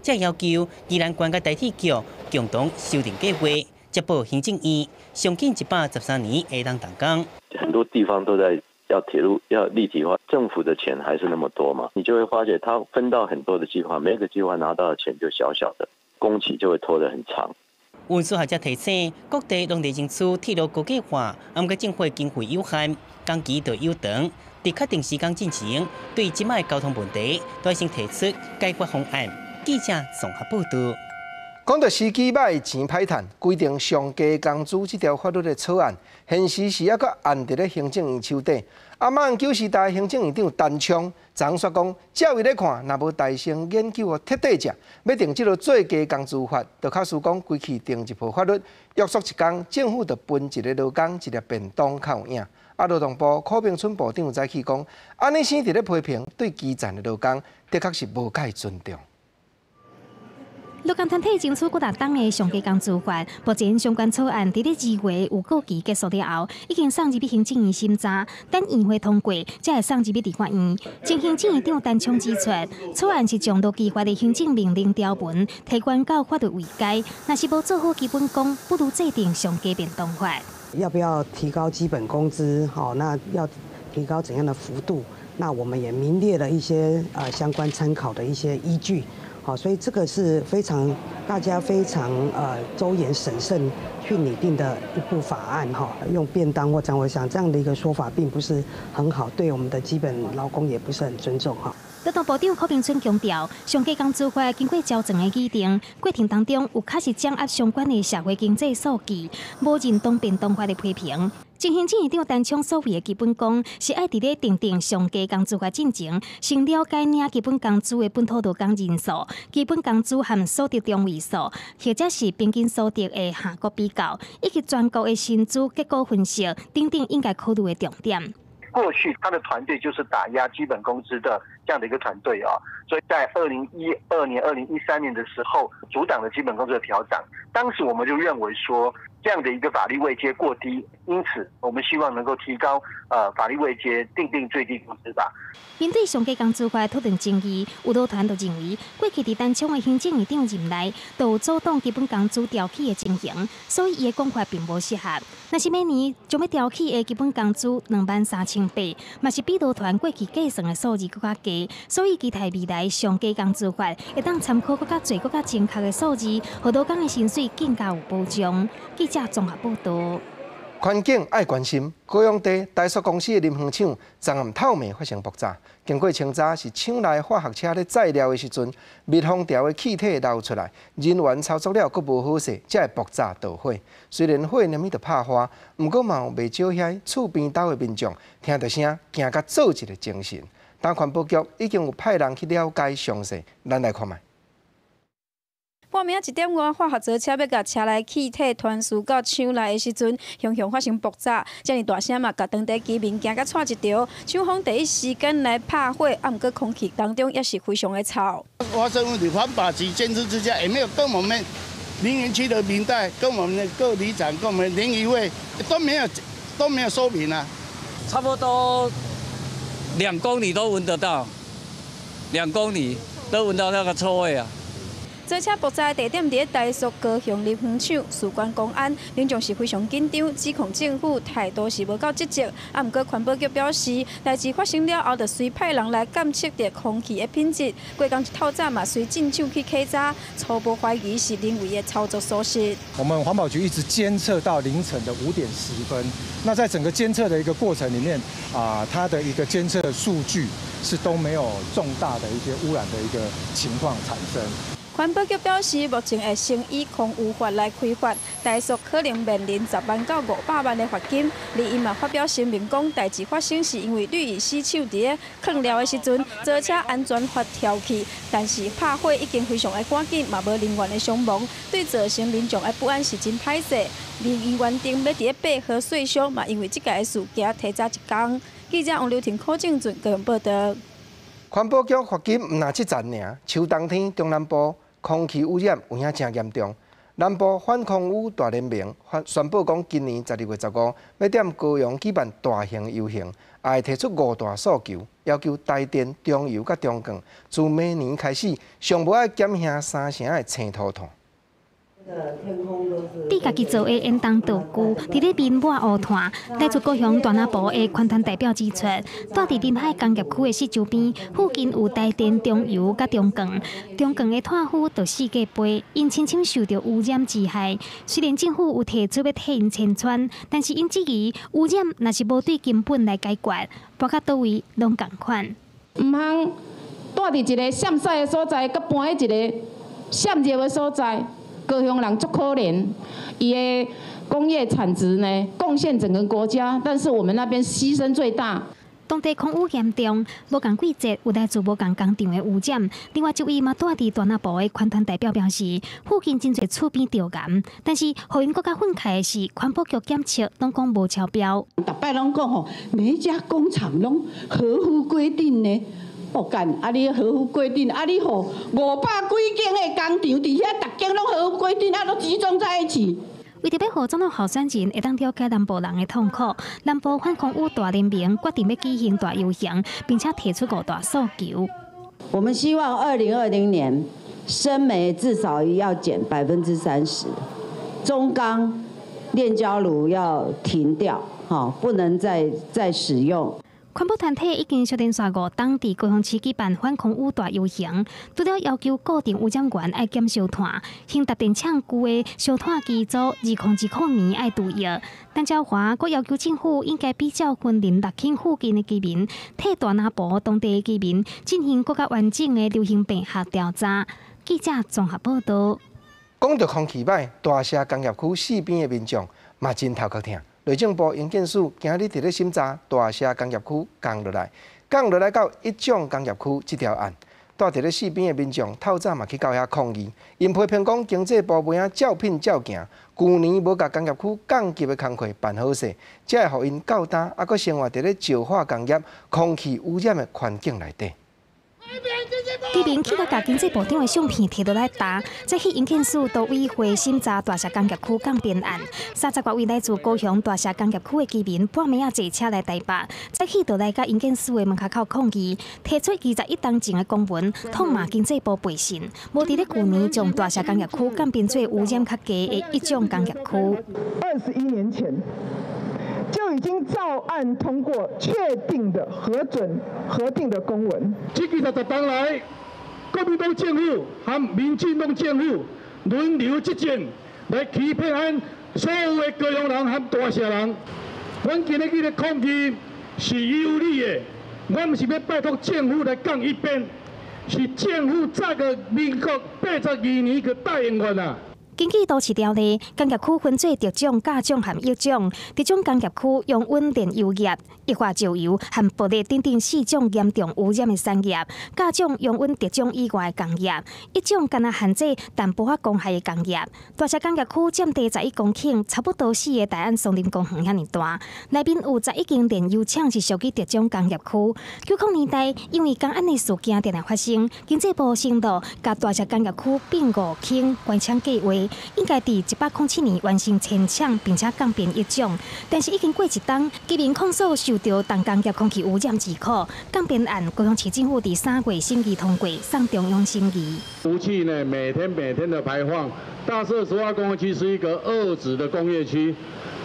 Speaker 3: 才要求宜蘭縣佮台鐵局共同修訂計劃，接報行政院，上緊113年會當動工。
Speaker 26: 很多地方都在要鐵路要立體化，政府的錢還是那麼多嘛？你就會發覺他分到很多的計劃，每個計劃拿到的錢就小小的，工期就會拖得很長。
Speaker 3: 運輸學者提醒，各地攏佇爭取鐵路高架化，毋過政府經費有限，工期就有長，佇確定時間進前，對這擺交通問題，都先提出解決方案。記者綜合報道。
Speaker 1: 講到司機䆀錢歹趁，規定上低工資這條法律的草案，現時是猶閣按佇咧行政院手底。啊，馬英九時代行政院長陳昌昨說講，照伊咧看，若無大聲研究予徹底者，欲定這个最低工資法，就較輸講規氣定一部法律，約束一工，政府就分一个勞工一粒便當較有影。啊，勞動部柯銘春部長早起講，按呢生佇咧批評對基層的勞工，的確是無蓋尊重。
Speaker 20: 劳工团体争取幾若冬的上低工资法，目前相关草案伫咧2月有告期结束了后，已经送入去行政院审查，等院会通过，才会送入去立法院。前行政院长陈冲指出，草案是将劳基法的行政命令条文提悬到法律位阶，若是无做好基本功，不如制定上低便当法。
Speaker 6: 要不要提高基本工资？好，那要提高怎样的幅度？那我们也明列了一些相关参考的一些依据。好，所以这个是非常大家非常周延审慎去拟定的一部法案哈。用便当或这，我想这样的一个说法并不是很好，对我们的基本劳工也不是很尊重哈。
Speaker 20: 劳动部长柯明春强调，上低工资法经过调整的拟定过程当中，有确实掌握相关的社会经济数据，无认同便当法的批评。前行政院长陈冲所谓的基本功，是爱伫咧订定上低工资法进前，先了解领基本工资的本土劳工人数、基本工资和所得中位数，或者是平均所得的下国比较，以及全国的薪资结构分析等等，应该考虑的重点。
Speaker 7: 过去他的团队就是打压基本工资的这样的一个团队啊，所以在2012年、2013年的时候，阻挡了基本工资的调涨。当时我们就认为说，这样的一个法律位阶过低，因此我们希望能够提高法律位阶，订定最低工资法。
Speaker 20: 面对上低工资法讨论争议，有劳团就认为，过去伫陈冲的行政院长任内，都有阻挡基本工资调起的情形，所以伊的讲法并无适合。若是每年将欲调起的基本工资23,800，嘛是比劳团过去计算的数字阁较低，所以期待未来上低工资法会当参考阁较济、阁较正确的数字，予劳工的薪水更加有保障。记者综合报道。
Speaker 1: 环境爱关心，高雄地台塑公司的林园厂昨暗透暝发生爆炸。经过清查，是厂内化学车咧载料的时阵，密封条的气体流出来，人员操作了阁无好势，才会爆炸导火。虽然火焰咪就拍花，毋过嘛有袂少遐厝边兜的民众听著声，惊甲做一个精神。但环保局已经有派人去了解详细，咱来看觅。
Speaker 8: 半暝仔1点外，化学槽车欲共车内气体传输到厂内的时阵，雄雄发生爆炸，遮尔大声嘛，共当地居民惊甲掣一趒。厂方第一时间来拍火，啊，毋过空气当中也是非常的臭。
Speaker 9: 发生问题，环保局监视之下，也没有跟我们林园区的民代、跟我们的各里长、跟我们联谊会都没有说明啊。
Speaker 10: 差不多2公里都闻得到，2公里都闻到那个臭味啊。
Speaker 8: 槽车爆炸的地点伫咧台塑高雄林园厂，事关公安，民众是非常紧张，指控政府态度是无够积极。啊，毋过环保局表示，代志发生了后，就随派人来监测著空气的品质。过工一透早嘛，随进厂去稽查，初步怀疑是人为的操作疏失。
Speaker 11: 我们环保局一直监测到凌晨的5点10分，那在整个监测的一个过程里面，啊，它的一个监测数据是都没有重大的一些污染的一个情况产生。
Speaker 8: 环保局表示，目前会先以空污法来开罚，台塑可能面临10万到500万的罚金。而𪜶嘛发表声明讲，代志发生是因为氯乙烯厂伫咧囥料的时阵，槽车安全阀跳起，但是拍火已经非常的赶紧，嘛无人员的伤亡，对造成民众的不安是真歹势。而𪜶原定欲伫咧8号岁修，嘛因为这个事件提早一工。记者王刘婷、柯正俊高雄报道。
Speaker 1: 环保局罚金毋但这阵尔，秋冬天中南部空气污染有影诚严重。南部反空污大联盟宣布讲，今年12月15欲踮高雄举办大型游行，也会提出五大诉求，要求台电、中油佮中钢自明年开始，上无爱减兄三成的青涂炭。
Speaker 20: 对家己做的烟筒道具，伫咧面抹乌炭。来自高雄大南部的环团代表指出，蹛伫临海工业区的四周边，附近有台电、中油佮中钢，中钢的炭疽就四界飞，𪜶亲身受著污染之害。虽然政府有提出欲替𪜶迁村，但是𪜶质疑污染若是无对根本来解决，跋到佗位拢仝款。
Speaker 27: 毋通蹛伫一个闪屎的所在，佮搬去一个闪热的所在。高雄人足可怜，伊的工业产值呢，贡献整个国家，但是我们那边牺牲最大。
Speaker 20: 当地空污严重，无仝季节有来自无仝工厂的污染。另外一位嘛蹛伫大南部的环团代表表示，附近真济厝边著岩，但是予𪜶阁较愤慨的是，环保局检测拢讲无超标。
Speaker 28: 逐摆拢讲吼，每一家工厂拢合乎规定呢，
Speaker 27: 哦干，啊你合乎規定，啊你予500幾間的工廠佇遐，逐間攏合乎規定，啊攏集中在一起。
Speaker 20: 為著欲予總統候選人會當了解南部人的痛苦，南部反空污大聯盟決定欲舉行大遊行，並且提出五大訴求。
Speaker 12: 我們希望2020年生煤至少要減30%，中鋼煉焦爐要停掉，不能再使用。
Speaker 20: 環保團體已經連續五冬佇高雄市舉辦反空污大遊行，除了要求固定污染源愛減燒炭，興達電廠舊的燒炭機組2020年愛除役。陳昭華閣要求政府應該比照雲林六輕附近的居民，替大南部當地的居民進行閣較完整的流行病學調查。記者綜合報導。
Speaker 1: 講著空氣䆀，大社工業區四邊的民眾嘛真頭殼疼。內政部營建署今日佇咧審查大社工業區降落來，降落來到一種工業區這條案，蹛佇咧四邊的民眾透早嘛去到遐抗議，𪜶批評講經濟部袂曉照片照行，舊年無共工業區降級的工課辦好勢，才會予𪜶到今猶閣生活佇咧石化工業空氣污染的環境內底。
Speaker 20: 居民去共經濟部長的相片提落來砸，再去營建署都委會審查大社工業區降編案。30多位來自高雄大社工業區的居民半暝仔坐車來台北，再去就來共營建署的門跤口抗議，提出21冬前的公文，痛罵經濟部背信，無佇咧舊年將大社工業區降編做污染較低的一種工業區。
Speaker 13: 21年前就已經照案通過確定的核准核定的公文。
Speaker 5: 這幾十冬來，國民黨政府和民進黨政府輪流執政，來欺騙咱所有的高雄人和大社人。阮今日去咧抗議是有理的，阮毋是欲拜託政府來降一編，是政府早佇民國82年就答應阮啊。
Speaker 20: 根據都市條例，工業區分做特種、甲種和乙種。特種工業區擁有煉油業、液化石油和玻璃等等四種嚴重污染的產業；甲種擁有特種以外的工業。乙種干焦限制淡薄仔公害的工業。大社工業區佔地11公頃，差不多四个大安松林公園遐爾大。內面有11間煉油廠是屬於特種工業區。90年代因為工安的事件定定發生，經濟部承諾共大社工業區併5輕關廠計劃。應該佇107年完成遷廠，並且降編一種，但是已經過一冬，居民控訴受著重工業空氣污染之苦。降編案，高雄市政府佇3月審議通過，送中央審議。
Speaker 5: 毒氣呢，每天每天的排放，大社石化工業區是一個二級的工業區，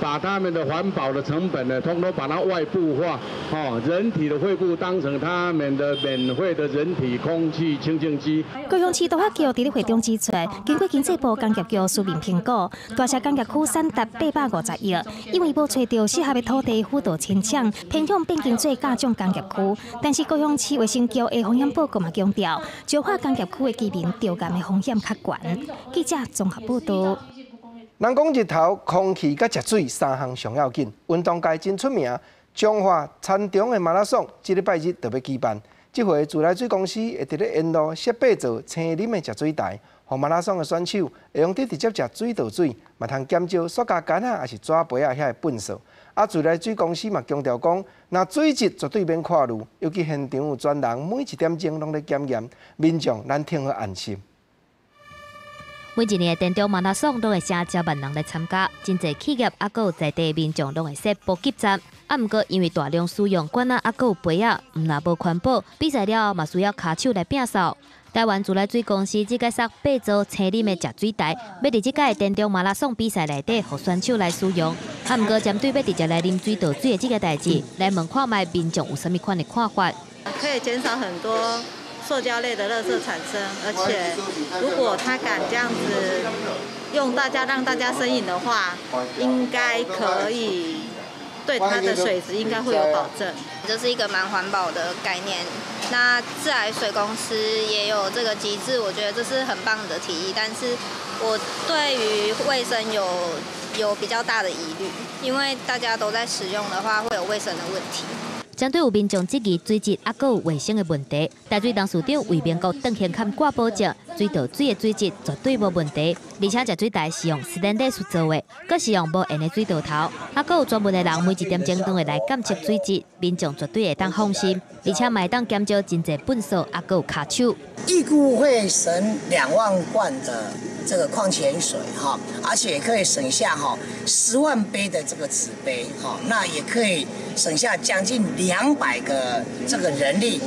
Speaker 5: 把他們的環保的成本呢，通通把它外部化，哦，人體的肺部當成他們的免費的人體空氣清淨機。
Speaker 20: 高雄市都發局佇咧會中指出，經過經濟部工業局書面評估，大社工業區產值850億，因為無揣著適合的土地輔導遷廠，偏向變更做甲種工業區。但是高雄市衛生局的風險報告嘛強調，石化工業區的居民著癌的風險較懸。記者綜合報導。
Speaker 1: 人講日頭、空氣佮食水三項上要緊。運動界真出名，彰化田中的馬拉松，這禮拜日就欲舉辦。這回自來水公司會佇咧沿路設八座青啉的食水台，予馬拉松的選手會用得直接食水道水，嘛通減少塑膠桿仔抑是紙杯仔遐的糞掃。啊，自來水公司嘛強調講，若水質絕對免看慮，尤其現場有專人每一點鐘攏咧檢驗，民眾咱聽好安心。
Speaker 14: 每一年的田中馬拉松攏會成千萬人來參加，真濟企業猶閣有在地民眾攏會設補給站。啊，毋過因為大量使用罐仔猶閣有杯仔，毋但無環保，比賽了後嘛需要跤手來摒掃。台灣自來水公司這屆設八座青啉的食水台，欲佇這屆的田中馬拉松比賽內底，予選手來使用。啊，毋過針對欲直接來啉水道水的這個代誌，來問看覓民眾有啥物款的看法？
Speaker 15: 可以減少很多塑膠類的垃圾產生，而且如果他敢這樣子用大家讓大家生飲的話，應該可以對它的水質應該會有保證。
Speaker 17: 這是一個蠻環保的概念。那自來水公司也有這個機制，我覺得這是很棒的提議。但是我對於衛生有比較大的疑慮，因為大家都在使用的話，會有衛生的問題。
Speaker 14: 針對有民眾質疑水質猶閣有衛生的問題，台水董事長魏明國當現場掛保證，水道水的水質絕對無問題，而且食水台是用斯坦利斯做的，閣是用無鉛的水道頭，猶閣有專門的人每一點鐘都會來檢測水質，民眾絕對會當放心，而且嘛會當減少真濟糞掃，猶閣有跤手。
Speaker 2: 預估會省2萬罐的這個礦泉水哈，而且可以省下哈10萬杯的這個紙杯哈，那也可以省下將近200個這個人力。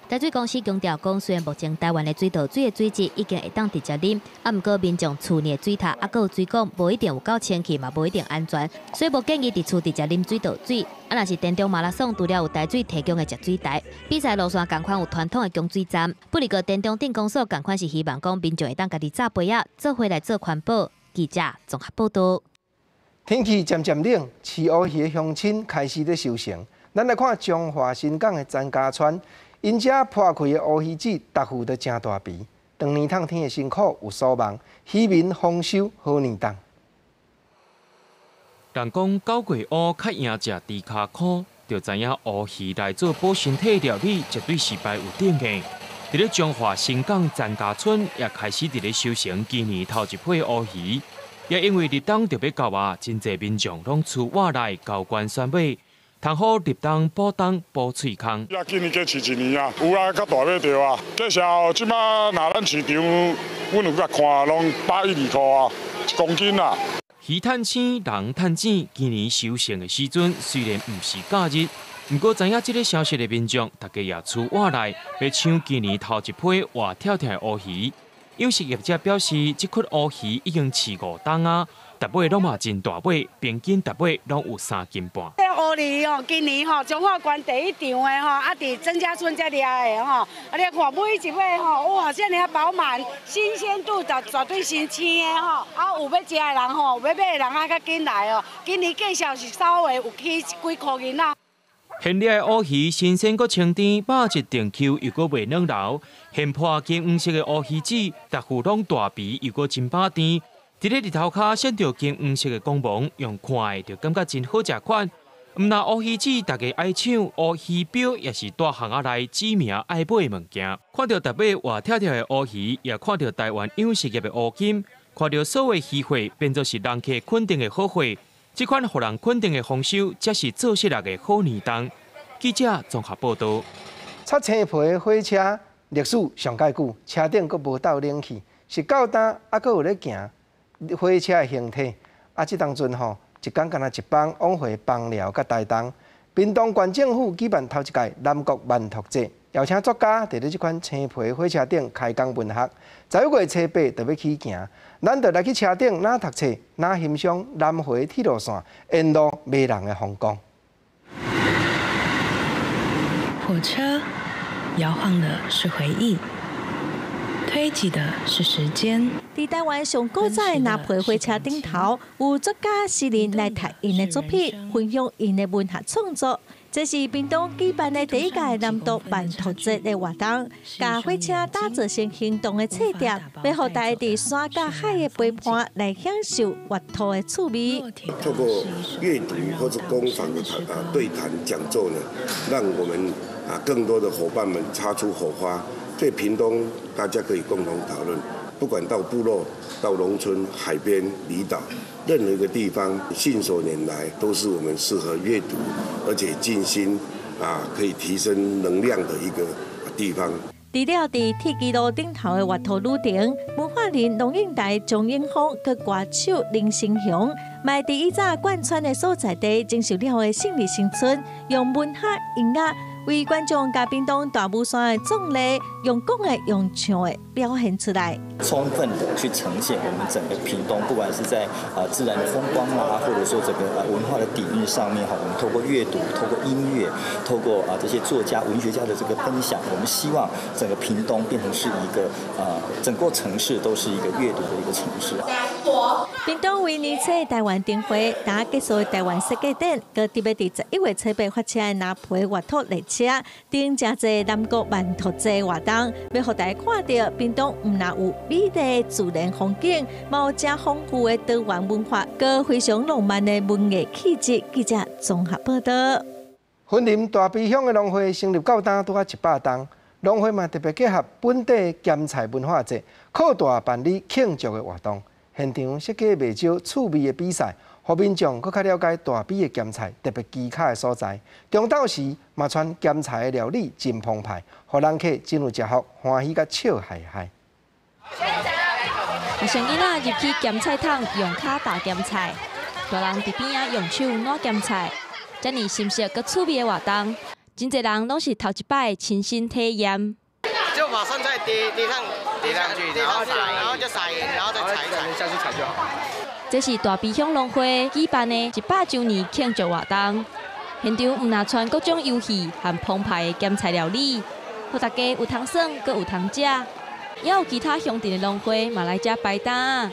Speaker 14: 台水公司強調講，雖然目前台灣的水道水的水質已經會當直接啉，啊，毋過民眾厝內的水塔，猶閣有水管，無一定有夠清氣，嘛無一定安全，所以無建議佇厝直接啉水道水。啊，若是田中馬拉松，除了有台水提供的食水台，比賽路線仝款有傳統的供水站。不過，田中鎮公所仝款是希望講民眾會當家己紮杯仔，做伙來做環保。記者綜合報導。
Speaker 1: 天氣漸漸冷，飼烏魚的鄉親開始咧收成。咱來看彰化新港的詹家村。𪜶遮破開的烏魚子，逐副都誠大肥。長年透天的辛苦有所望，漁民豐收好年冬。
Speaker 4: 人講九月烏較贏食豬跤箍，就知影烏魚來做補身體料理，絕對是排有頂的。佇咧彰化新港詹家村，也開始佇咧收成今年頭一批烏魚。也因為立冬就欲到啊，真濟民眾攏出外來交關選買。通好立冬補冬補喙空。
Speaker 16: 啊，今年加飼一年啊，有啊，較大尾著啊。價數這擺若咱市場，阮有共看，攏112箍啊，一公斤啊。
Speaker 4: 魚趁鮮，人趁錢。今年收成的時陣雖然毋是假日，毋過知影這个消息的民眾，大家也出外來，欲搶今年頭一批活跳跳的烏魚。養殖業者表示，這款烏魚已經飼5冬啊，逐尾攏嘛真大尾，平均逐尾攏有3斤半。
Speaker 18: 這烏魚哦，今年吼彰化縣第一場的吼，啊，佇曾家村這掠的吼，啊，你看每一尾吼，哇，遮爾飽滿，新鮮度絕絕對新鮮的吼，啊，有欲食的人吼，有欲買的人啊，較緊來哦。今年價數是稍微有起幾箍銀仔。
Speaker 4: 現掠的烏魚新鮮閣清甜，肉質定 Q 又閣袂軟流。現破金黃色的烏魚子，逐副攏大肥又閣真飽甜。佇咧日頭跤閃著金黃色的光芒，用看的就感覺真好食款。毋但烏魚子大家愛搶，烏魚鰾也是大巷仔內指名愛買的物件。看著逐尾活跳跳的烏魚，也看著台灣養殖業的烏金，看著所有漁會變做是人客肯定的好貨。這款予人肯定的豐收，才是做實力的好年冬。記者綜合報導。
Speaker 1: 擦青皮的火車歷史上蓋久，車頂閣無鬥冷氣，是到今猶閣有咧行火車的形體。啊，這當陣吼，一工干焦一班往回枋寮佮台東。屏東縣政府舉辦頭一屆南國慢讀節，邀請作家佇咧這款青皮火車頂開講文學。11月初八就欲起行，咱就來去車頂，哪讀冊，哪欣賞南迴鐵路線沿路迷人的風光。
Speaker 19: 火車搖晃的是回憶，推擠的是時間。
Speaker 21: 佇台灣上古早的藍皮火車頂頭，有作家詩人來讀𪜶的作品，分享𪜶的文學創作。這是屏東舉辦的第一屆南投慢讀節的活動，共火車打造成行動的冊店，欲予大家佇山佮海的陪伴來享受閱讀的趣味。
Speaker 22: 透過閱讀或者工坊的談啊對談講座呢，讓我們啊更多的夥伴們擦出火花，對屏東大家可以共同討論。不管到部落、到農村、海邊、離島，任何一個地方，信手拈來都是我們適合閱讀，而且靜心啊，可以提升能量的一個地方。
Speaker 21: 除了佇鐵支路頂頭的閱讀旅程，文化人龍應台、張永豐佮歌手林生祥，嘛佇以早貫穿的所在地，整修了的勝利新村，用文學音樂為觀眾共屏東大武山的壯麗，用講的、用唱的表現出來。
Speaker 28: 充分的去呈現我們整個屏東，不管是在自然的風光啊，或者說這個文化的底蘊上面哈，我們透過閱讀、透過音樂、透過啊這些作家、文學家的這個分享，我們希望整個屏東變成是一個整個城市都是一個閱讀的一個城市。
Speaker 21: 屏東為年初台灣燈會，今結束的台灣設計展，閣特別佇11月初八發車的藍皮閱讀列車，頂誠濟南國慢讀節活動，欲予大家看著屏東毋但有美麗自然風景，嘛有誠豐富的多元文化，閣非常浪漫的文藝氣質。記者綜合報導。
Speaker 1: 雲林大埤鄉的農會成立到今拄仔100冬，農會嘛特別結合本地鹹菜文化節，擴大辦理慶祝的活動。現場設計袂少趣味的比賽，予民眾閣較了解大埤的鹹菜特別奇巧的所在。中晝時嘛傳鹹菜的料理真澎湃，予人客真有食福，歡喜佮笑嗨嗨。
Speaker 3: 學生囡仔入去鹹菜桶用跤踏鹹菜，大人佇邊仔用手撋鹹菜，遮爾新鮮閣趣味的活動，真濟人攏是頭一擺親身體驗。
Speaker 6: 就把酸菜疊疊上，疊上去，然後然後就撒鹽，然後再踩一踩下去踩就好。
Speaker 3: 這是大埤鄉農會舉辦的100週年慶祝活動，現場毋但傳各種遊戲和澎湃的鹹菜料理，予大家有通耍，閣有通食。也有其他鄉鎮的農會嘛來遮擺檔，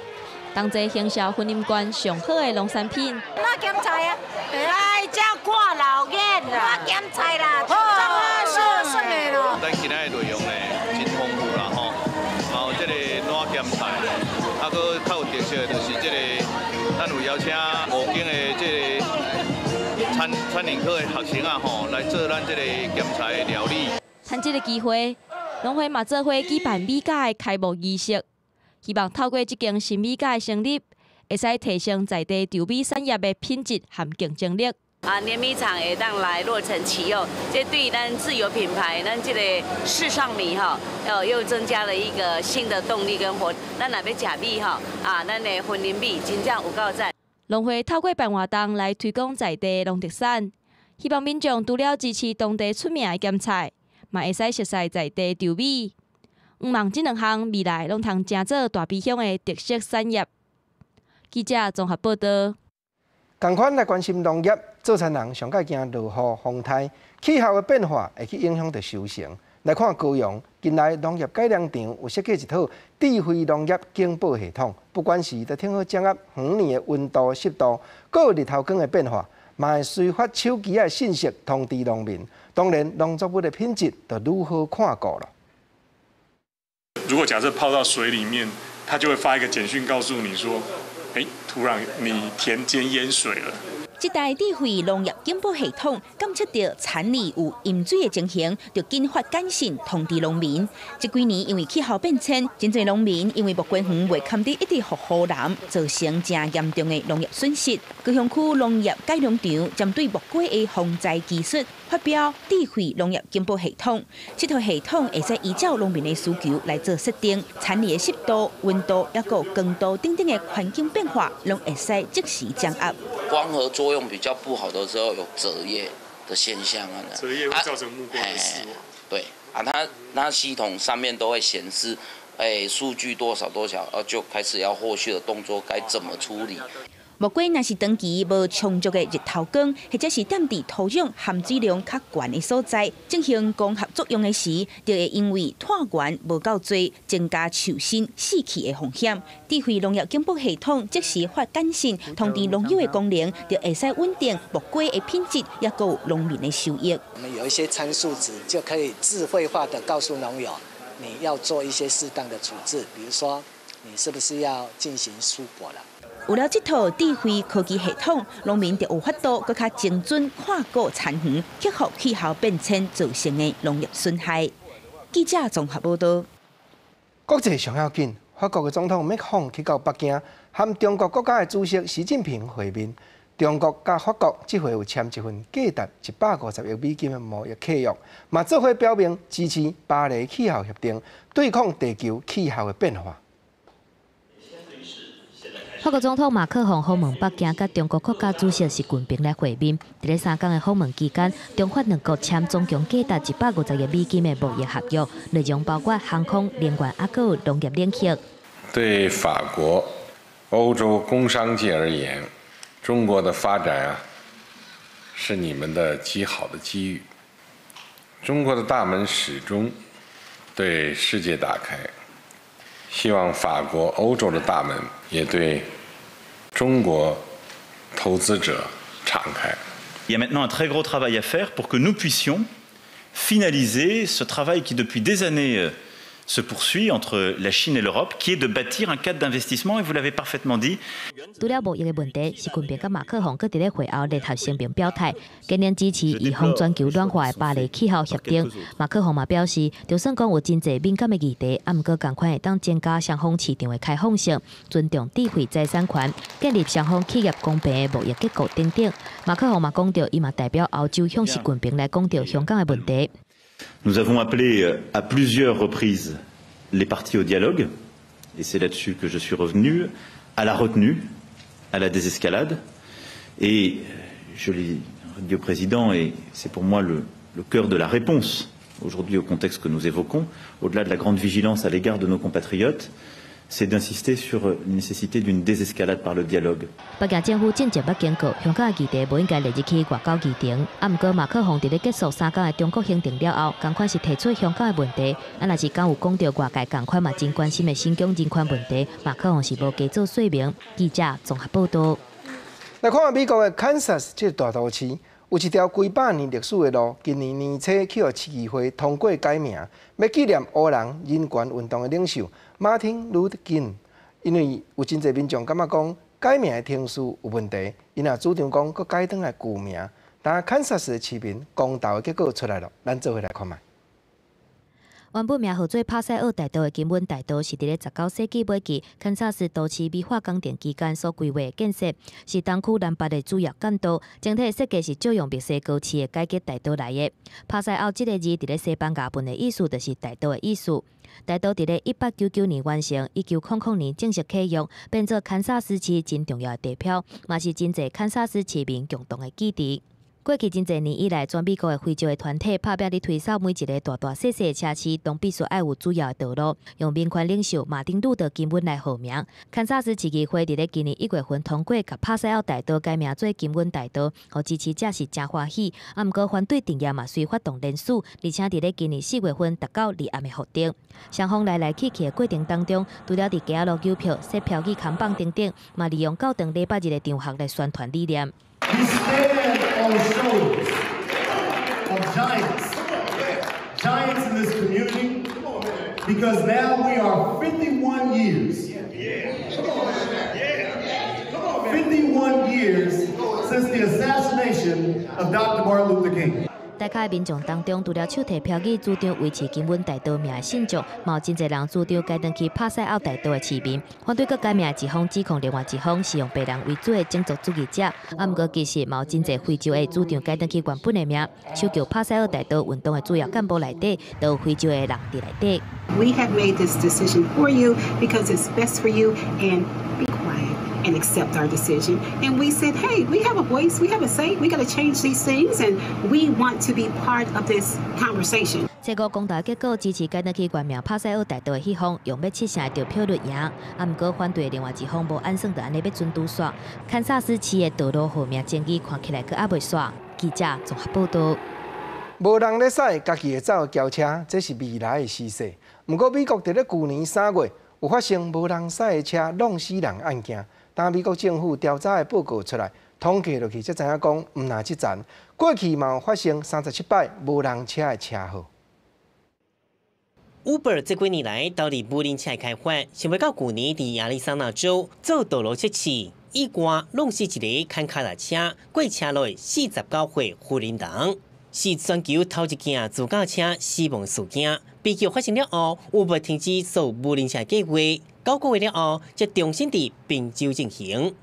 Speaker 3: 同齊行銷雲林縣上好的農產品。
Speaker 7: 撋鹹菜啊！來遮看老眼啦，撋鹹菜啦，好，算算的咯。
Speaker 9: 咱今仔的內容呢，真豐富啦吼，然後這個撋鹹菜，啊，閣較有特色的就是這個，咱有邀請五間的這個餐飲科的學生啊吼，來做咱這個鹹菜的料理。
Speaker 3: 趁這個機會，農會嘛做伙舉辦米餃的開幕儀式，希望透過這間新米餃的成立，會使提升在地稻米產業的品質和競爭力。
Speaker 23: 啊，碾米廠會當來落成啟用，這對咱自有品牌，咱這個世上米哈，又增加了一個新的動力跟活。咱若欲食米吼，啊，咱的雲林米真正有夠讚。
Speaker 3: 農會透過辦活動來推廣在地農特產，希望民眾除了支持當地出名的鹹菜，嘛會使熟似在地稻米。向望這兩項未來攏通成做大埤鄉的特色產業。記者綜合報道。
Speaker 1: 仝款來關心農業，做田人上蓋驚落雨風颱，氣候的變化會去影響著收成。來看高雄近來農業改良場有設計一套智慧農業警報系統，不管是佇聽好掌握園內的溫度、濕度，閣有日頭光的變化，嘛會隨發手機的信息通知農民。當然，農作物的品質就愈好看顧了。
Speaker 24: 如果假設泡到水裡面，它就會發一個簡訊告訴你說：欸，土壤你田間淹水了。
Speaker 25: 這台智慧農業警報系統監測著田裡有淹水的情形，就緊發簡訊通知農民。這幾年因為氣候變遷，真濟農民因為木瓜園袂堪得一直予雨淋，造成誠嚴重的農業損失。高雄區農業改良場針對木瓜的防災技術，發表智慧農業警報系統。這套系統會使依照農民的需求來做設定，田裡的濕度、溫度，抑閣光度等等的環境變化，攏會使即時掌握。
Speaker 26: 光合作用比較不好的時候，有折葉的現象啊。
Speaker 24: 折葉會造成木瓜的死亡。
Speaker 26: 對啊，它系統上面都會顯示，數據多少多少，就開始要後續的動作該怎麼處理。
Speaker 25: 木瓜若是長期無充足的日頭光，或者是踮佇土壤含水量較懸的所在進行光合作用的時，就會因為碳源無夠濟，增加樹身死去的風險。智慧農業警報系統即時發簡訊通知農友的功能，就會使穩定木瓜的品質，抑閣有農民的收益。
Speaker 29: 我們有一些參數值，就可以智慧化的告訴農友，你要做一些適當的處置，比如說你是不是要進行疏果了。
Speaker 25: 有了這套智慧科技系統，農民就有法度閣較精準看顧田園，克服氣候變遷造成的農業損害。記者綜合報道。
Speaker 1: 國際上要緊，法國的總統麥克洪去到北京，和中國國家的主席習近平會面。中國佮法國這回有簽一份價值150億美金的貿易契約，嘛做伙表明支持巴黎氣候協定，對抗地球氣候的變化。
Speaker 14: 法國總統馬克宏訪問北京，佮中國國家主席習近平來會面。佇咧3工的訪問期間，中法兩國簽總共價值150億美金的貿易合約，內容包括航空、能源，抑閣有農業領域。
Speaker 30: 對法國、歐洲工商界而言，中國的發展啊，是你們的極好的機遇。中國的大門始終對世界打開。希望法國、歐洲的大門也對中國投資者敞開。
Speaker 31: Il y a maintenant un très gros travail à faire pour que nous puissions finaliser ce travail qui depuis des années
Speaker 5: Se poursuit entre la Chine et l'Europe, qui est de bâtir un cadre d'investissement, et vous l'avez parfaitement dit.
Speaker 14: 除了貿易的問題，習近平佮馬克宏閣佇咧會後聯合聲明表態，堅定支持預防全球暖化的巴黎氣候協定。馬克宏嘛表示，就算講有真濟敏感的議題，啊，毋過仝款會當增加雙方市場的開放性，尊重智慧財產權，建立雙方企業公平的貿易結構等等。馬克宏嘛講著，伊嘛代表歐洲向習近平來講著香港的問題。
Speaker 5: Nous avons appelé à plusieurs reprises les parties au dialogue, et c'est là-dessus que je suis revenu, à la retenue, à la désescalade, et je l'ai dit au président, et c'est pour moi le cœur de la réponse aujourd'hui au contexte que nous évoquons, au-delà de la grande vigilance à l'égard de nos compatriotes, c'est d'insister sur la nécessité d'une désescalade par le dialogue.
Speaker 14: 北京政府進前捌警告，香港的議題無應該列入去外交議程。啊，毋過馬克宏佇咧結束3工的中國行程了後，仝款是提出香港的問題。啊，若是敢有講著外界仝款嘛真關心的新疆人權問題，馬克宏是無加做說明。記者綜合報道。
Speaker 1: 來看美國的堪薩斯這個大都市，有一條幾百年歷史的路，今年年初去予市議會通過改名，欲紀念黑人人權運動的領袖馬丁·路德·金。因為有真濟民眾感覺講改名的程序有問題，𪜶也主張講閣改轉來舊名。但堪薩斯的市民公投的結果出來了，咱做伙來看覓。
Speaker 14: 原本名號做帕賽奧大道的金恩大道，是佇咧19世紀尾期堪薩斯都市美化工程期間所規劃的建設，是東區南北的主要幹道。整體設計是借用墨西哥市的改革大道來的。帕賽奧這個字佇咧西班牙文的意思，就是大道的意思。大道佇咧1899年完成，1900年正式啟用，變做堪薩斯市真重要的地標，嘛是真濟堪薩斯市民共同的記憶。過去真濟年以來，全美國的非洲的團體拍拚咧推捎每一个大大細細的城市，攏必須愛有主要的道路，用民權領袖馬丁路德金恩來號名。堪薩斯市議會佇咧今年1月份通過，共帕賽奧大道改名做金恩大道，予支持者是誠歡喜。啊，毋過反對陣營嘛隨發動連署，而且佇咧今年4月份達到立案的法定。雙方來來去去的過程當中，除了佇街仔路郵票、設標語、看板等等，嘛利用教堂禮拜日的場合來宣傳理念。
Speaker 8: We stand on the shoulders of giants, giants in this community, because now we are 51 years, 51 years since the assassination of Dr. Martin Luther King.
Speaker 14: 大家的民眾當中，除了手提標語主張維持金恩大道名的信眾，嘛有真濟人主張改轉去帕賽奧大道的市民，反對閣改名的一方指控另外一方是用白人為主的種族主義者。啊，毋過其實嘛有真濟非洲的主張改轉去原本的名，手叫帕賽奧大道運動的主要幹部內底，都有非洲的人佇內底。
Speaker 10: We have made this decision for you because it's best for you, and be quiet and accept our decision. And we said, hey, we have a voice, we have a say, we got to change these things, and we want to be part of this conversation.
Speaker 14: 這個公投結果支持改轉去原名帕賽奧大道的彼方，用欲七成的得票率贏。啊，毋過反對的另外一方無按算就按呢欲準拄煞。堪薩斯市的道路號名爭議看起來閣猶未煞。記者綜合報道。
Speaker 1: 無人咧駛，家己會走的轎車，這是未來的趨勢。毋過美國佇咧舊年3月有發生無人駛的車挵死人案件，當美國政府調查的報告出來，統計落去才知影講，毋但這層，過去嘛有發生37擺無人車的車禍。
Speaker 11: Uber 這幾年來投入無人車開發，想袂到舊年佇亞利桑那州做道路測試，意外挵死一个牽跤踏車過車路的49歲婦人人，是全球頭一件自駕車死亡事件。悲劇發生了後，Uber 停止做無人車計劃，9個月了後，才重新佇賓州進行。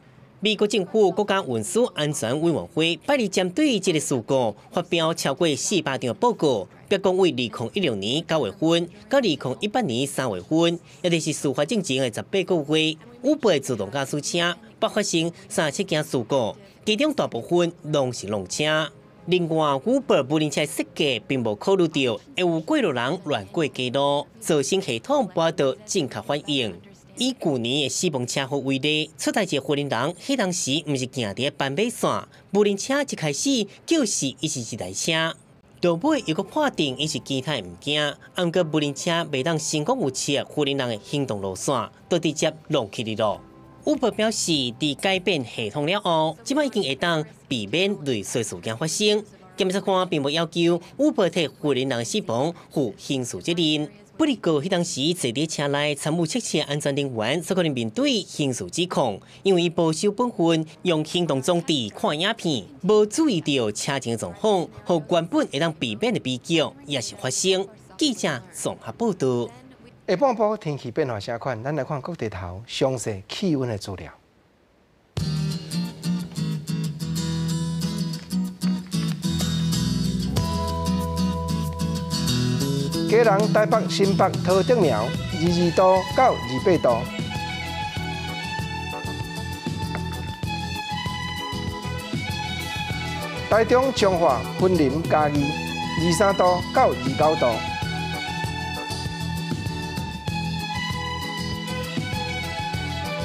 Speaker 11: 美國政府國家運輸安全委員會拜二針對這个事故發表超過400張報告，別講為2016年9月份到2018年3月份，也就是事發進前的18個月，Uber 自動駕駛車捌發生37件事故，其中大部分攏是挵車。另外，Uber 無人車設計並無考慮著會有過路人亂過街路，造成系統無法度正確反應。以舊年的死亡車禍為例，出代誌婦人人，彼當時毋是行佇斑馬線，無人車一開始就是伊是一台車，路尾又閣判定伊是其他的物件，毋過無人車袂當成功預測婦人人的行動路線，就直接挵去哩囉。Uber 表示，佇改變系統了後，這擺已經會當避免類似事件發生。檢察官並無要求 Uber 替婦人人死亡負刑事責任。不過，彼當時坐佇車內參與測試安全人員，所可能面對刑事指控，因為無守本分，用行動裝置看影片，無注意著車前狀況，予原本會當避免的悲劇也是發生。記者綜合報導。
Speaker 1: 下半晡天氣變化啥款？咱來看各地頭詳細氣溫的資料。基隆、台北、新北、桃竹苗，22度到28度。台中、彰化、雲林、嘉義，23度到29度。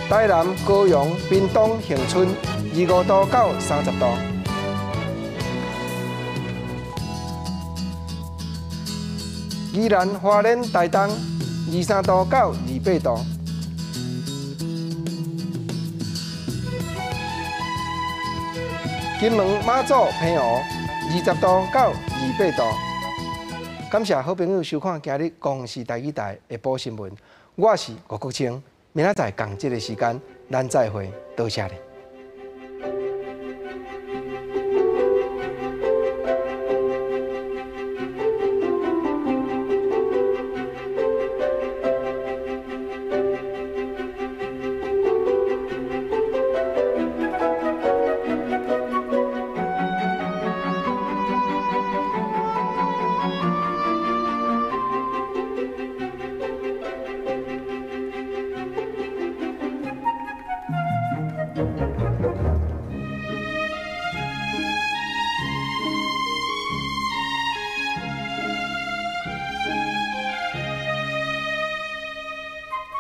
Speaker 1: 台南、高雄、屏東、恒春，25度到30度。宜蘭、花蓮、台東，23度到28度。金門、馬祖、澎湖，20度到28度。感謝好朋友收看今日公視台語台下晡新聞，我是吳國清，明仔載仝這个時間，咱再會，多謝你。